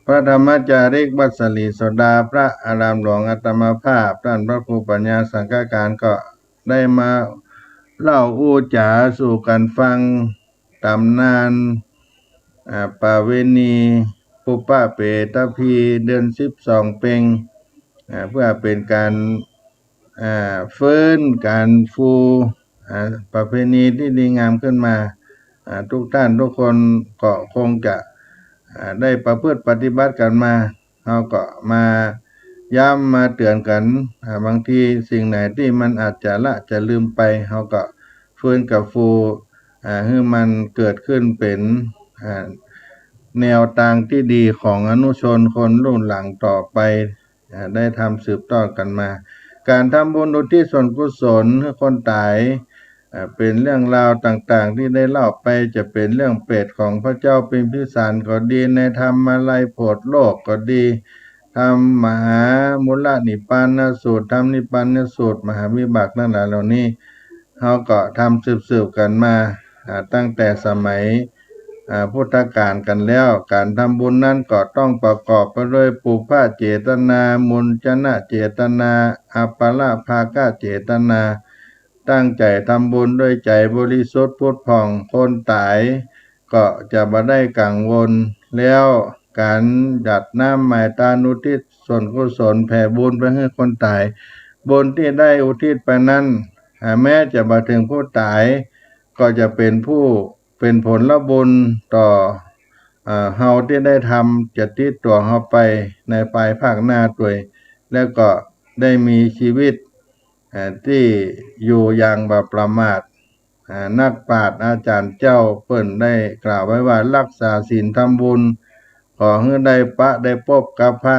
พระธรรมจาริกวัดสะหลีโสดา พระอารามหลวงอาตมาภาพ ต้านพระครูปัญญาสังฆการ ก็ได้มาเล่าอู้จ๋าสู่กั๋นฟัง ต๋ำนาน อ่า ประเวณีปุปพะเปตพีเดือนสิบสองเป็ง อ่า เปื้อเป๋นก๋าน อ่า เฟิ้นก๋านฟู อ่า ประเพณีตี้ดีงามขึ้นมา อ่า กู้ต้านกู้คนก็คงจะ อ่า ได้ประพฤติปฏิบัติกั๋นมา เฮาก็มาย้ำมาเตื๋อนกั๋น อ่า บางทีสิ่งไหนตี้มันอาจจะละจะลืมไป เฮาก็เฟิ้นกับฟู อ่า หื้อมันเกิดขึ้นเป๋น อ่า แนวตางตี้ดีของอนุชนคนรุ่นหลังต่อไป อ่า ได้ทำสืบทอดกั๋นมา ก๋านทำบุญอุทิศส่วนกุศลหื้อคนต๋าย อ่า เป๋นเรื่องราวต่างๆ ตี้ได้เล่าไป จะเป๋นเรื่องเปรตของพระเจ้าพิมพิสารก็ดี ในธรรมาลัยโผดโลกก็ดี ธรรมมหามูลนิพพานสูตร ธรรมนิพพานสูตร มหาวิบากตังหลายเหล่านี้ เฮาก็ทำสืบๆ กั๋นมา อ่า ตั้งแต่สมัย อ่า พุทธกาลกั๋นแล้ว ก๋านทำบุญนั้นก็ต้องประกอบไปด้วยปุพพเจตนา มุญชนะเจตนา อัปปะระภากเจตนา ตั้งใจ๋ทำบุญด้วยใจ๋บริสุทธิ์ผุดผ่อง คนต๋ายก็จะบ่ได้กังวล แล้วก๋านหยาดน้ำหมายตานอุทิศส่วนกุศลแผ่บุญไปหื้อคนต๋าย บุญตี้ได้อุทิศไปนั้น อ่า แม้จะบ่เถิงผู้ต๋าย ก็จะเป๋นผู้ เป๋นผลบุญต่อ อ่า เฮาตี้ได้ทำ จะติดตั๋วเฮาไปในภายภาคหน้าตวย แล้วก็ได้มีชีวิต อ่า ตี้อยู่อย่างบ่ประมาท อ่า นักปราชญ์อาจ๋ารย์เจ้าเปิ้นได้กล่าวไว้ว่า รักษาศีลทำบุญ ขอหื้อได้ปะได้ปบกับพระ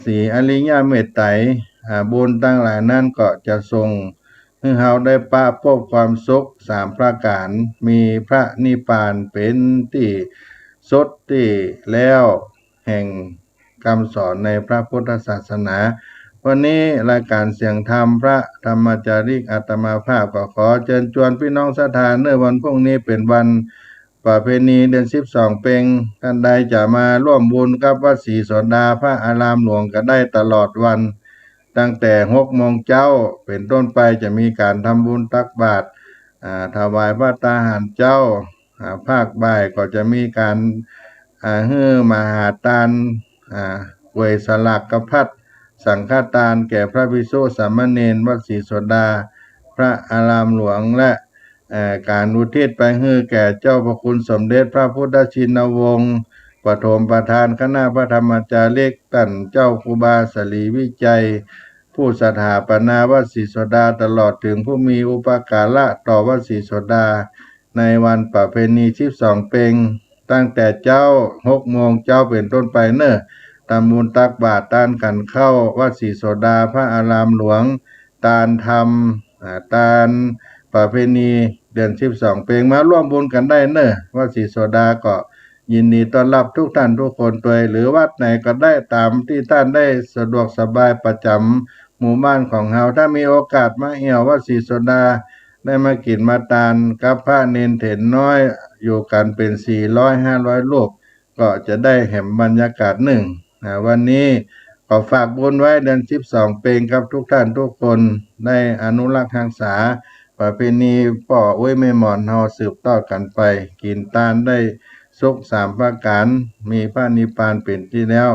ศรีอริยเมตไตร อ่า บุญตังหลายนั้นก็จะส่งหื้อเฮาได้ปะปบความสุขสามประก๋าน มีพระนิพพานเป๋นตี้สุดตี้แล้วแห่งกำสอนในพระพุทธศาสนา วันนี้รายก๋านเสียงธรรมพระธรรมจาริกอาตมาภาพก็ขอเจิญจวนปี้น้องศรัทธาเน่อ วันพรุ่งนี้เป๋นวัน ประเพณีเดือนสิบสองเป็ง ต้านใดจะมาร่วมบุญกับวัดศรีโสดาพระอารามหลวงก็ได้ตลอดวัน ตั้งแต่หกโมงเจ๊าเป๋นต้นไปจะมีก๋านทำบุญตักบาตร อ่า ถวายภัตตาหารเจ๊า อ่า ภาคบ่ายก็จะมีก๋าน อ่า หื้อมหาตาน อ่า ก๋วยสลากภัตตา สังฆทานแก่พระภิกษุสามเณรวัดศรีโสดาพระอารามหลวง และ เอ่อ ก๋านอุทิศไปหื้อแก่เจ้าพระคุณสมเด็จพระพุทธชินวงศ์ ปฐมประธานคณะพระธรรมจาริก ต้านเจ้าครูบาสรีวิชัย ผู้สถาปนาวัดศรีโสดา ตลอดเถิงผู้มีอุปการะต่อวัดศรีโสดา ในวันประเพณีสิบสองเป็ง ตั้งแต่เจ๊าหกโมงเจ๊าเป๋นต้นไปเน่อ ทำบุญตักบาตรตานขันข้าววัดศรีโสดาพระอารามหลวง ตานธรรม อ่า ตานประเพณีเดือนสิบสองเป็ง มาร่วมบุญกั๋นได้เน่อ วัดศรีโสดาก็ยินดีต้อนรับทุกท่านทุกคนตวย หรือวัดไหนก็ได้ต๋ามตี้ต้านได้สะดวกสบายประจ๋ำหมู่บ้านของเฮา ถ้ามีโอกาสมาแอ่ววัดศรีโสดา ได้มากิ๋นมาตานกับพระเณรเถรน้อย อยู่กั๋นเป๋นสี่ร้อยห้าร้อยรูป ก็จะได้แหมบรรยากาศนึ่ง อ่า วันนี้ก็ฝากบุญไว้เดือนสิบสองเป็งกับทุกท่านทุกคน ได้อนุรักษ์ฮักษาประเพณีป้ออุ๊ยแม่หมอนเฮาสืบทอดกั๋นไป กิ๋นตานได้สุขสามประก๋าน มีพระนิพพานเป๋นตี้แล้ว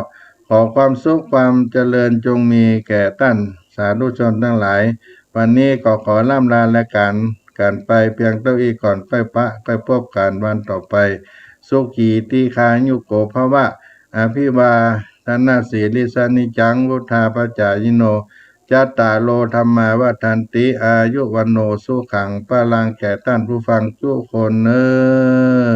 ขอความสุขความเจริญจงมีแก่ต้านสาธุชนตังหลาย วันนี้ก็ขอร่ำลาลาก๋านกั๋นไปเปียงเต้าอี้ก่อน ก้อยปะก้อยปบกั๋นวันต่อไป สุขีทีฆายุโกภวะ อภิวาทนสีลิสสะนิจจัง วุฑฒาปจายิโน จัตตาโร ธัมมา วัฑฒันติ อายุ วัณโณ สุขัง พลัง แก่ต้านผู้ฟังกู้คนเน่อ